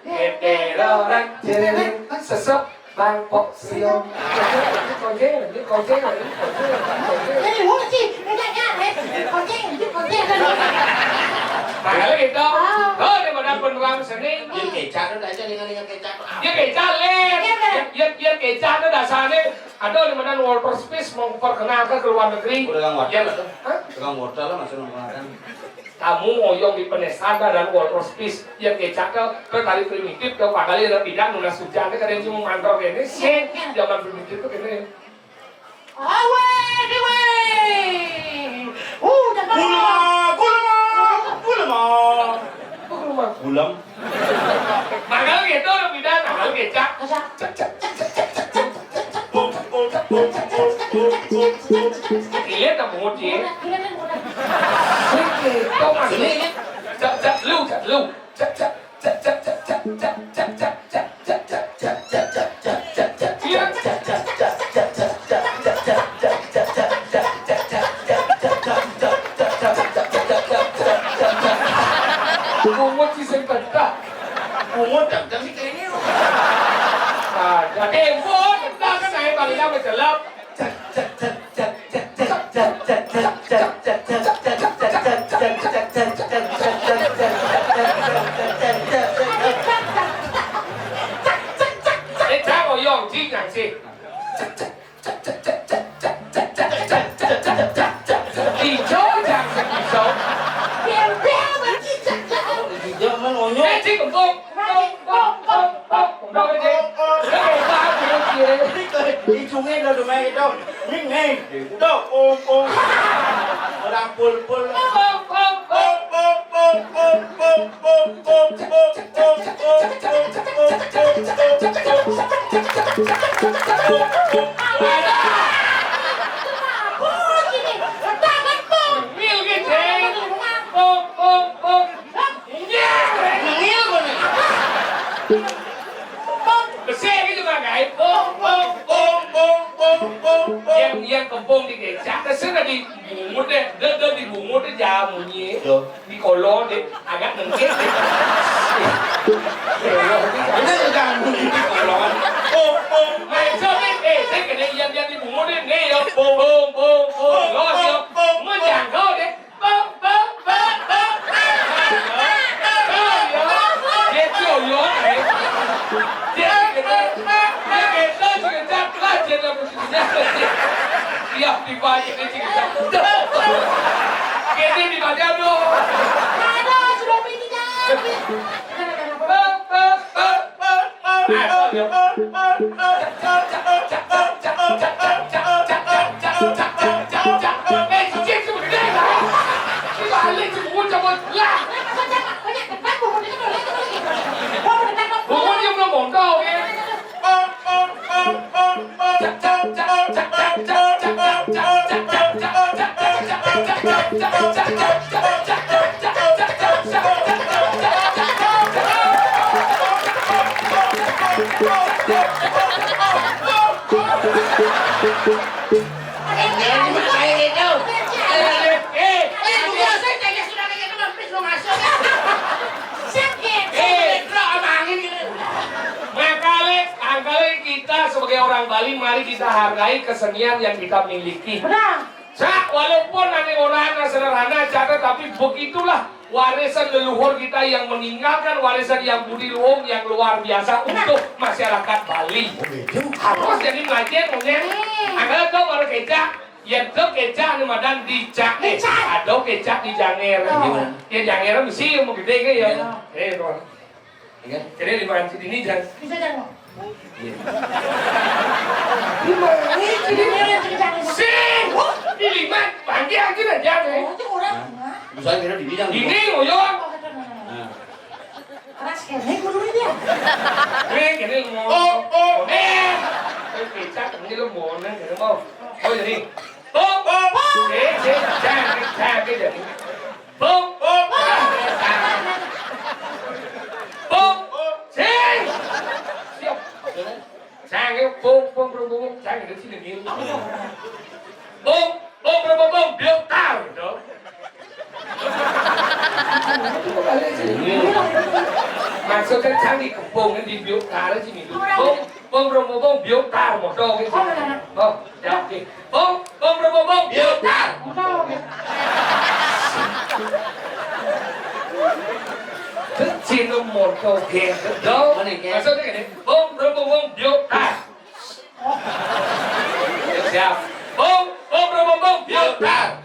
Ente lorong cerereng, sesep Bangkok Sriong. Konjeng, konjeng, konjeng, konjeng. Jadi, wong sih, bedanya, eh. Konjeng, konjeng. Makanya gitu. Ah. Oh, dia modal penerang seni. Dia kecak tuh, aja dengan, dengan kecak tuh. Dia kecak, Lin. Iya, Bang. Dia, dia, dia kecak tuh dasarnya. Ada di mana Walter Smith mau perkenalkan ke luar negeri. Udah, Kang, Walter. Dia, hah? Tukang Walter lah, masih memperkenalkan. Kamu ngoyong di Penesada dan Walter Space yang kecak ke, ke kali primitif ke pangkali ada pindah nunas hujan ke ada cuma mantel ini sih zaman primitif tuh ini. Awe, dewe. Uh, jangan. Gulma, gulma, gulma. Gulma. Gulem. Mangkal gitu udah pindah, mangkal kecak. Kecak. Cek, cek, cek, cek, cek, cek. Iya, tak mungut, ya. Sini, ya. Cak, cak, lu, cak, lu. Cak, cak, cak, cak. Iya. Mungut sih sing betah. Mungut, cak, cak, sih kayaknya. Ah, jadi mungut, entah kan, saya paling apa, celap. Ujungnya udah lumayan itu. Ning, ning. Tuh, pung, pung. Orang pul, pul. Pung, pung, pung. Pung, pung, pung. Besik gitu kan, guys. Pung, pung, pung. Yang, yang kempung di desa, kesana di bungut deh, deh, deh, di bungut deh, jamunya. Yo. Di kolong deh, agak nengkit deh. Ini udah bunyi di kolong. Pung, pung. Main sobat, eh, saya kena yang, yang di bungut deh, nih ya. Pung, pung, pung, pung. Los ya. Menjangkau deh. Jangan dipakai gitu. Eh, eh, eh, eh, sudah kayak gitu, mampir lu masuk. Sakit. Eh, lo abangin gitu. Makanya, makanya kita sebagai orang Bali, mari kita hargai kesenian yang kita miliki. Benar. Sa, walaupun nanti orangnya sederhana, cara, tapi begitulah warisan leluhur kita yang meninggalkan warisan yang budi luhung yang luar biasa untuk masyarakat Bali. Oh, gitu. Harus jadi melajen, mungkin. Hmm. Ada tuh baru kecak, ya tuh kecak nih madan dicak, eh. Dicak. Ada kecak di janger. Oh. Ya janger mesti mau gede kan ya. Iya. Eh, tuh. Iya. Jadi lima inci ini, Jan. Bisa, Jan, mau? Iya. Lima inci ini. Iya, iya, iya, iya. Sing! Wah, di lima, panggil aja lah, Jan, ya. Oh, itu orang, Mak. Bisa kira di bidang. Ini, Uyun. Oh, betul, betul, betul. Nah. Keras kene guru ini ya. Eh, kene mau. Oh, oh. Eh. Eh, kecak, ini lo mau, nih, kene mau. Oh, jadi. Oh, oh. Eh, eh, Jan, eh, Jan, eh, jadi. Bung, bung, bung, sing. Siap. Sang, ya, bung, bung, bung, bung, bung. Sang, itu sini, dia. Bung, bung, bung, bung, bung, biar tar, gitu. Maksudnya sang dikepung, di biar tar sini, gitu. Bung, bung, bung, bung, bung, biar tar, motor, gitu. Oh, ya, oke. Bung, bung, bung, bung, bung, biar tar. Kecil motor gendut dong. Mana, Ken? Maksudnya gini, bung, bung, bung, bung, biar tar. Siap. Bung, bung, bung, bung, biar tar.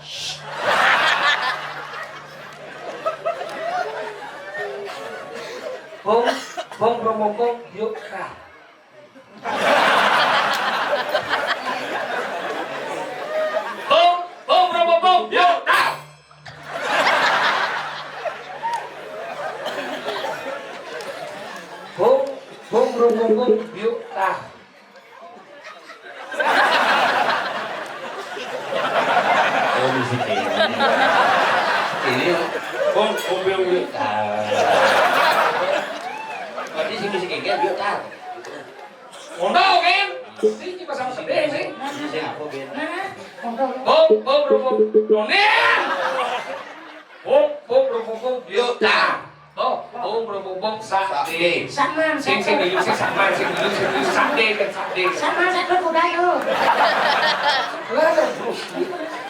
Bung, bung, bung, bung, bung, biar tar. Bung, bung, bung, bung, bung, yuk, tar. Bung, bung, bung, bung, bung, yuk, tar. Oh, musik ini. Ini, bung, bung, bung, bung, yuk, tar. Berarti si musik ini, yuk, tar. Mondok, kan? Ini cuma sama sedih, sih. Siapa, Ben? Nah, mondok. Bung, bung, bung, bung. Donin! Bung, bung, bung, bung, bung. Yuk, tar. Oh, bung, bung, bung, bung, sakde. Sakman, sing, sing, sakde. Dulu, sing, sing, sakman, sing, dulu, sing, dulu, sakde, kan, sakde. Sakman, sakde, kuda, yuk. Lah, terus.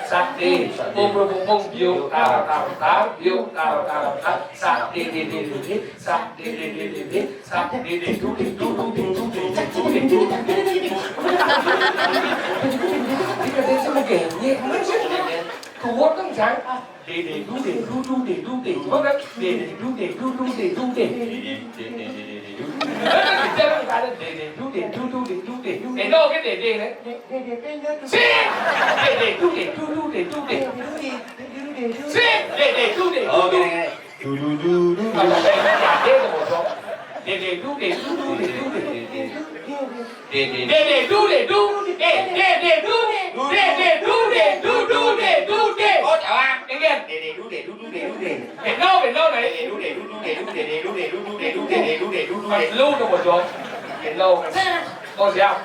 Sakde. Bung, bung, bung, bung, biuk, tar, tar, tar, biuk, tar, tar, tar. Sakde, de, de, de, de. Sak, de, de, de, de, de. Sak, de, de, du, de, du, du, de, du, de, du, de, du, de. Ini katanya sama gengnya. Kuat kan, Cang? De, de, du, de, du, du, de, du, de. Coba kan? De, de, du, de, du, du, de, du, de. Jangan ada de, de, du, de, du, de, du, de. Endo ke de, de, ne? Sing! De, de, du, de, du, du, de, du, de. Sing! De, de, du, de, du, du. Oke, oke. Du, du, du, du, du. Ada yang nyate tuh, bosok. De, de, du, de, du, du, de, du, de. De, de, du, de, du. Eh, de, de, du. De, de, du, de, du, du, de, du, de. Oh, jawab. Ingat. De, de, du, de, du, du, de, du, de. Benar, benar, eh. De, de, du, de, du, du, de, du, de, du, de, du, de, du, de, du, de, du, de. Lu tuh, bosok. Benar. Oh, siap.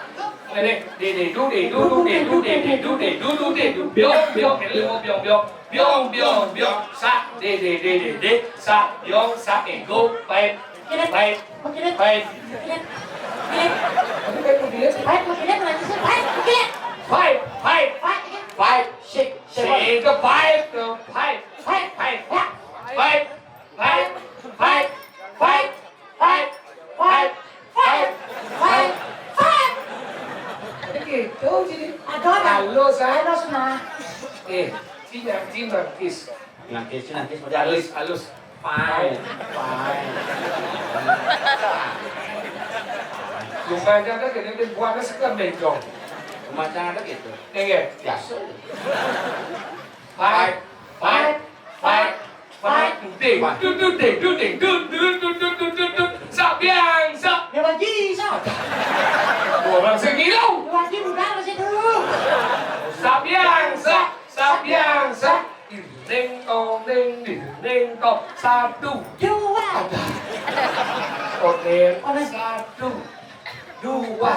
Ini, de, de, du, de, du, du, de, du, de, de, du, de, du, du, de, du. Biong, biong, ini lu mau biong, biong. Biong, biong, biong. Sa, de, de, de, de, de. Sa, biong, sa, ego, five, five, five. Five, five, five, five, six, seven. Six, five, five, five, five, five, five, five. Five, five, five, five, five. Ada gitu, jadi. Ada, ada. Halus, ah. Halus, nah. Eh, Cina, Cina, kis. Nah, kis, Cina, kis, model halus. Halus, halus. Five, five. Rumahnya ada gede, dia buatnya sekian bencong. Rumahnya ada gitu. Iya, iya. Biasa. Five, five, five, five. Ding, du, du, ding, du, ding, du, du, du, du, du, du, du. Sa biang, sa. Dia lagi, sa. Orang sing ngilu. Dia lagi, bukan, masih dulu. Sa biang, sa, sa biang, sa. Ding, tong, ding, ding, ding, tong. Satu. Dua. Oke. Oke. Satu. Dua.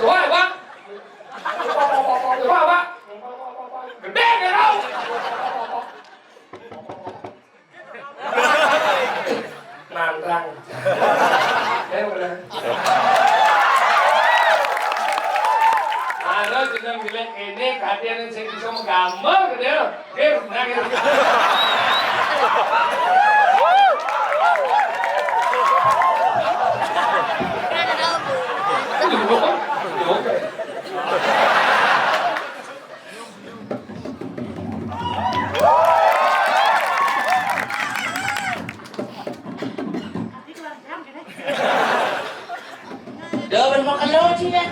Wah, wah. Wah, wah. Gedé, gedé. Nantang. Eh, udah. Anu, jeneng bilang ini, kadian sing bisa menggambar, gitu ya. Oke, nah, gitu. Oke. Double makan lo, Cina.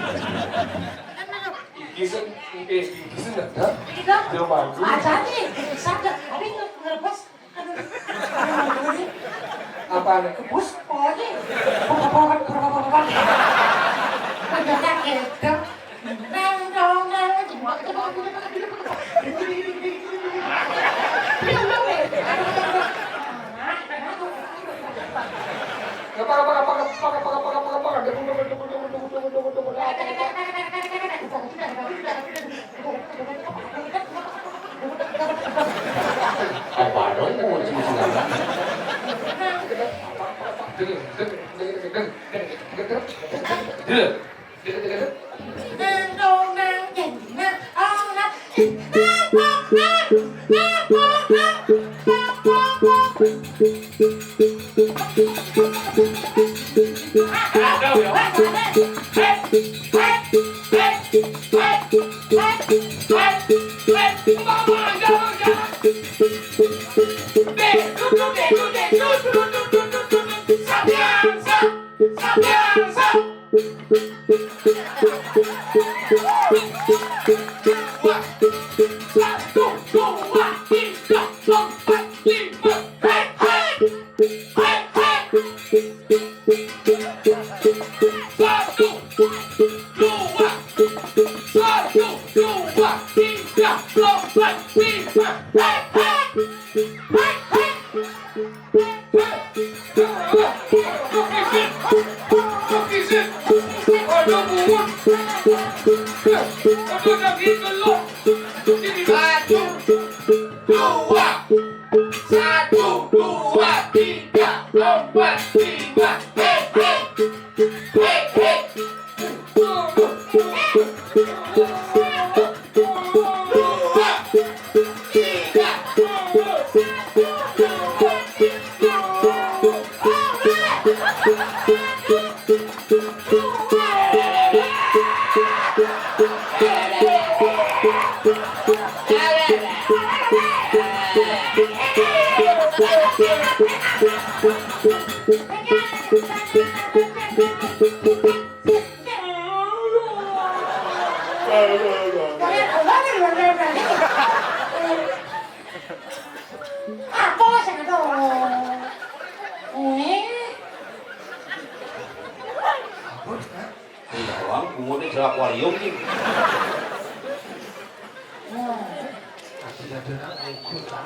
Gigisan, eh, gigisan dah, dah. Gitu. Belum bagus. Aja nih, sakit. Tapi nge-, ngerebus. Aduh. Apa nih? Bus, pokoknya. Ada kaget, dah. Apa dong, mau sih, sih. Satu, dua, tiga, empat, lima, hei, hei. Hei, hei. Satu, dua, satu, dua, tiga, empat, lima. Hei, hei. Hei, hei. Satu, dua, tiga, empat, lima. Hei, hei. Hei, hei. Apa sing ada? Eh. Apa, Kak? Ini doang, bungoté jero akuarium iki. Nah. Kasih ada nak ngukur, Kak.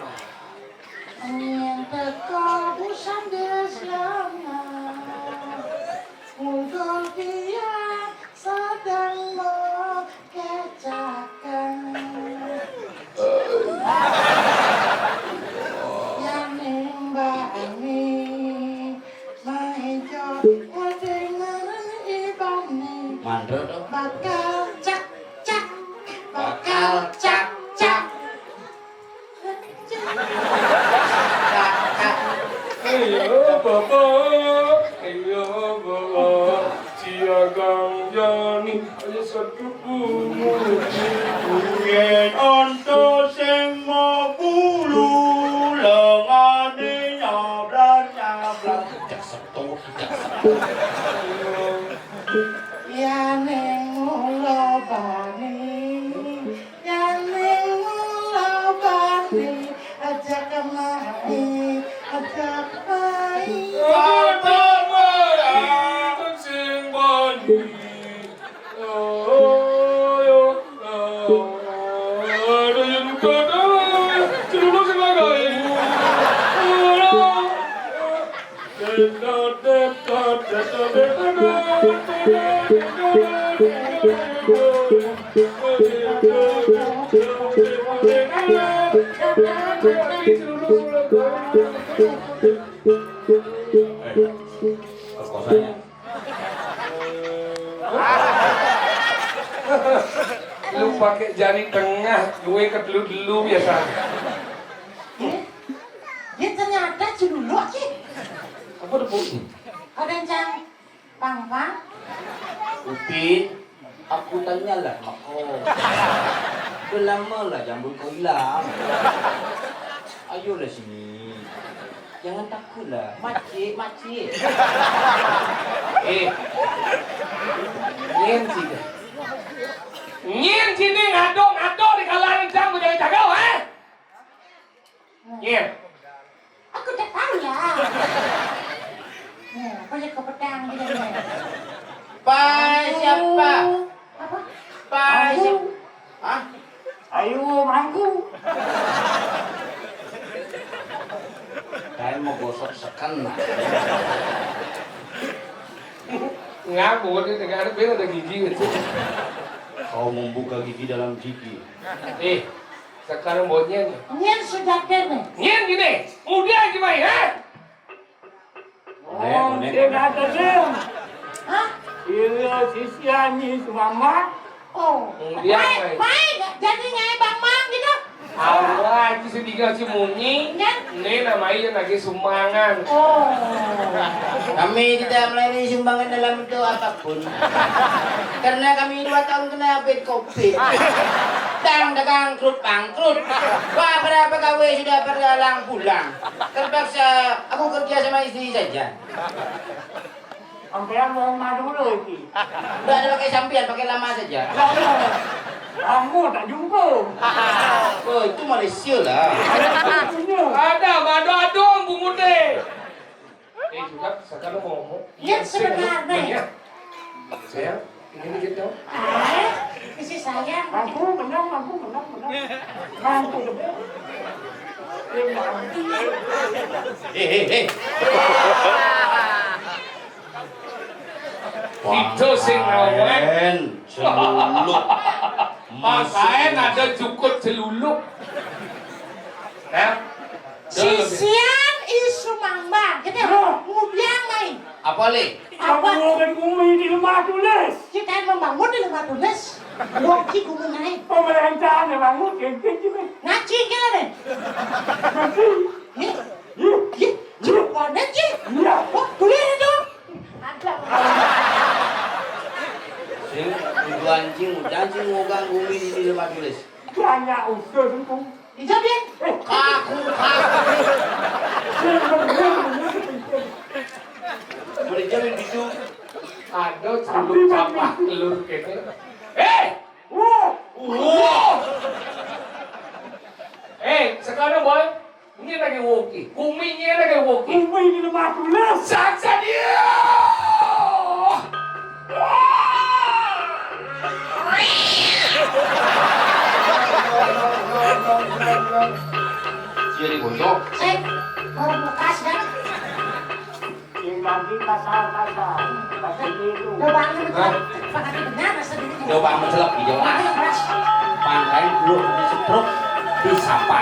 Yen teko busan Deslama, mungkul dia sedang mengkecakan. Yang nimbani, maijo, kedengeran ibane. Mandra to? Bakal cak, cak, bakal cak, cak. Iya, Bapak. Iya, Bapak. Siagang jani, ayo seduh bungu. Yen onto sing mau bulu, lengane nyablan, nyablan. Tidak setuh, tidak setuh. Ya ning mulo bani. Yane mulo bali, aja kemari, aja kemari. Apa marang sing bali? Oh, yo, oh, ada yang buka dah. Celana sing lagai. Oh, Perkosanya. Lu pakai jari tengah, gue ke dulu-dulu biasa. Eh, dia ternyata celuluk sih. Apa tuh, Bu? Ada yang cang Pang, Pang. Upin, aku tanyalah mako. Udah lama lah jambul kau hilang. Ayolah sini. Jangan takutlah. Makcik, makcik. Eh. Nyen sini. Nyen sini ngadok-ngadok di kalangan jam, jangan cakap, eh? Iya. Aku tak tahu ya. Nih, apa ya ke pedang gitu nih. Pai siapa? Apa? Pai siapa? Hah? Ayo, mangku. Saya mau gosok seken, nah. Ngaku, dia negara bela ada gigi gitu. Kau membuka gigi dalam gigi. Eh, sekarang buatnya nih. Nyen sudah kene. Nyen gini, muda aja main, ha? Boleh, oh, boleh. Dia kata, Jim. Hah? Iya, sisian ni semama. Oh. Muda, baik, main. Baik. Jadi nyai Bang Mang gitu. Awal aja sedikit si Munyi. Nyen. Ini namanya lagi sumbangan. Oh. Kami tidak melayani sumbangan dalam bentuk apapun. Karena kami dua tahun kena covid. Dang dagang krut bangkrut. Wah, para pegawai sudah pada lang pulang. Terpaksa aku kerja sama istri saja. Sampean mau madu dulu iki. Nggak ada pakai sampean, pakai lama saja. Nggak ada. Lama tak jumpa. Oh, itu Malaysia lah. Ada, ada, ada, Bu Mute. Eh, juga, sekarang mau ngomong. Ya, sebenarnya. Saya, ini kita. Ah, isi saya. Aku menang, aku menang, menang. Aku menang. Eh, eh, eh. Kita sing ngawén. Celuluk. Mas Aén ada jukut celuluk. Nah. Sisian isu mambang. Kita ngudiang main. Apa, Le? Apa? Membangun bumi di lemah tulis. Kita membangun di lemah tulis. Wong ki kumu naik. Pemerintahan membangun, geng-geng, geng. Ngaci, geng, deh. Ngaci. Nih. Ih, ih, ih, panen, ih. Iya. Oh, tulis itu. Ada. Sing, tujuan cing, udah cing ngogang bumi di lemah tulis. Banyak usul itu. Ijo, Din. Kaku, kaku. Sing, bener, bener, bener. Boleh jadi gitu. Ada celuk capah telur gitu. Eh! Wah! Wah! Eh, sekarang, Boy. Ini lagi woki. Kuminya lagi woki. Kumi di lemah tulis. Saksa dia. Jadi bocok. Eh, baru bekas dah. Sing tadi kasar-kasar. Kasih itu. Coba aja betul. Hah? Pakai benar rasa dulu. Coba mencelok di jawab. Pakai keras. Pangkain belum disetruk, disapa.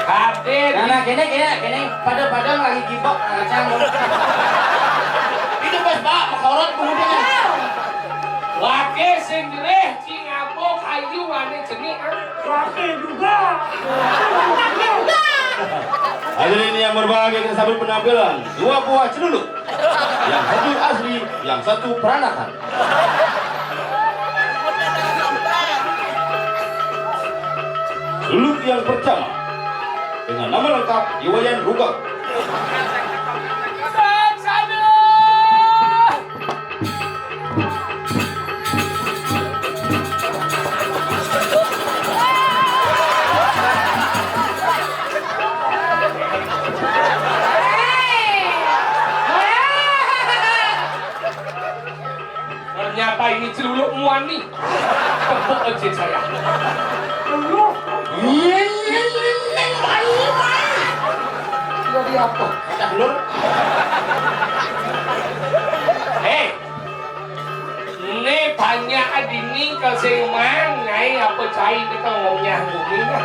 Hadir. Nah, nah, kene, kene, kene. Pada-pada lagi gibok, ngacang. Itu pas, Pak, mekorot kemudian. Wake sing jerih, cing apa, kayu, wane jenih, ah. Wake juga. Hadirin yang berbahagia, kita sambut penampilan dua buah celuluk. Yang satu asli, yang satu peranakan. Celuluk yang pertama dengan nama lengkap Iwayan Rugang. Ternyata ini celuluk muani. Tepuk aja saya. Iya, iya, iya, iya, iya. Jadi apa? Kita belum. Eh, ini banyak dini ke sing mang, nyai apa cai kita ngomongnya ngomongnya.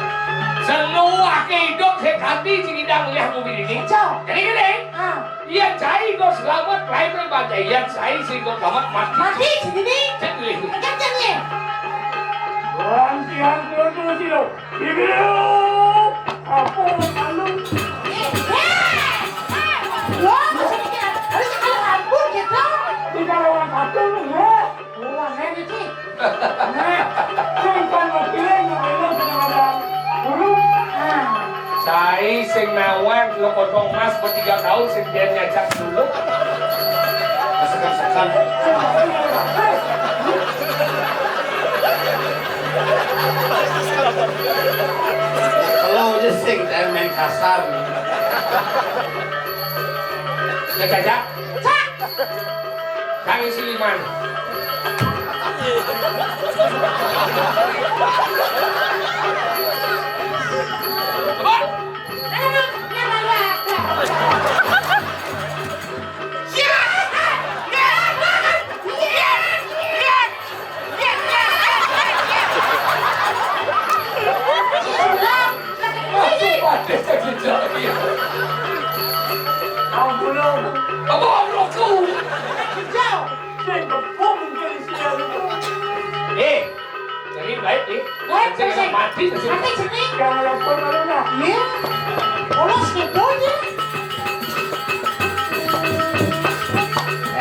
Senuah kehidup sekali sing idang liah ngomong ini. Cok. Jadi gini. Ah. Iya, cai kok selamat, lain baca. Iya, cai sing kok selamat, mati. Mati, sini nih. Cek dulu. Pegang, cek nih. Lantian terus silo. Ibu, apa malu? Eh, eh, eh. Lo, maksudnya, harus kalau ampun gitu. Tidak lewat satu, ya. Wah, ini sih. Nah, sing kan wakilnya yang enak dengan ada guru. Nah. Sai sing nawang lo kotong mas bertiga tahun sing dia ngajak dulu. Sekan-sekan. Kalau aja sing, jangan main kasar. Ya, Caca. Cak. Kang Siliman. Kebon. Eh, jadi baik nih. Baik, terus, mati, mati sini. Jangan lapor malu lah. Iya. Polos gitu aja.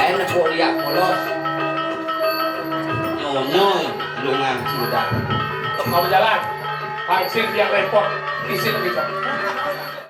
Eh, nepuk liak polos. Nyonyoy, lu nganti udah. Mau jalan. Hansip yang repot. Isin kita.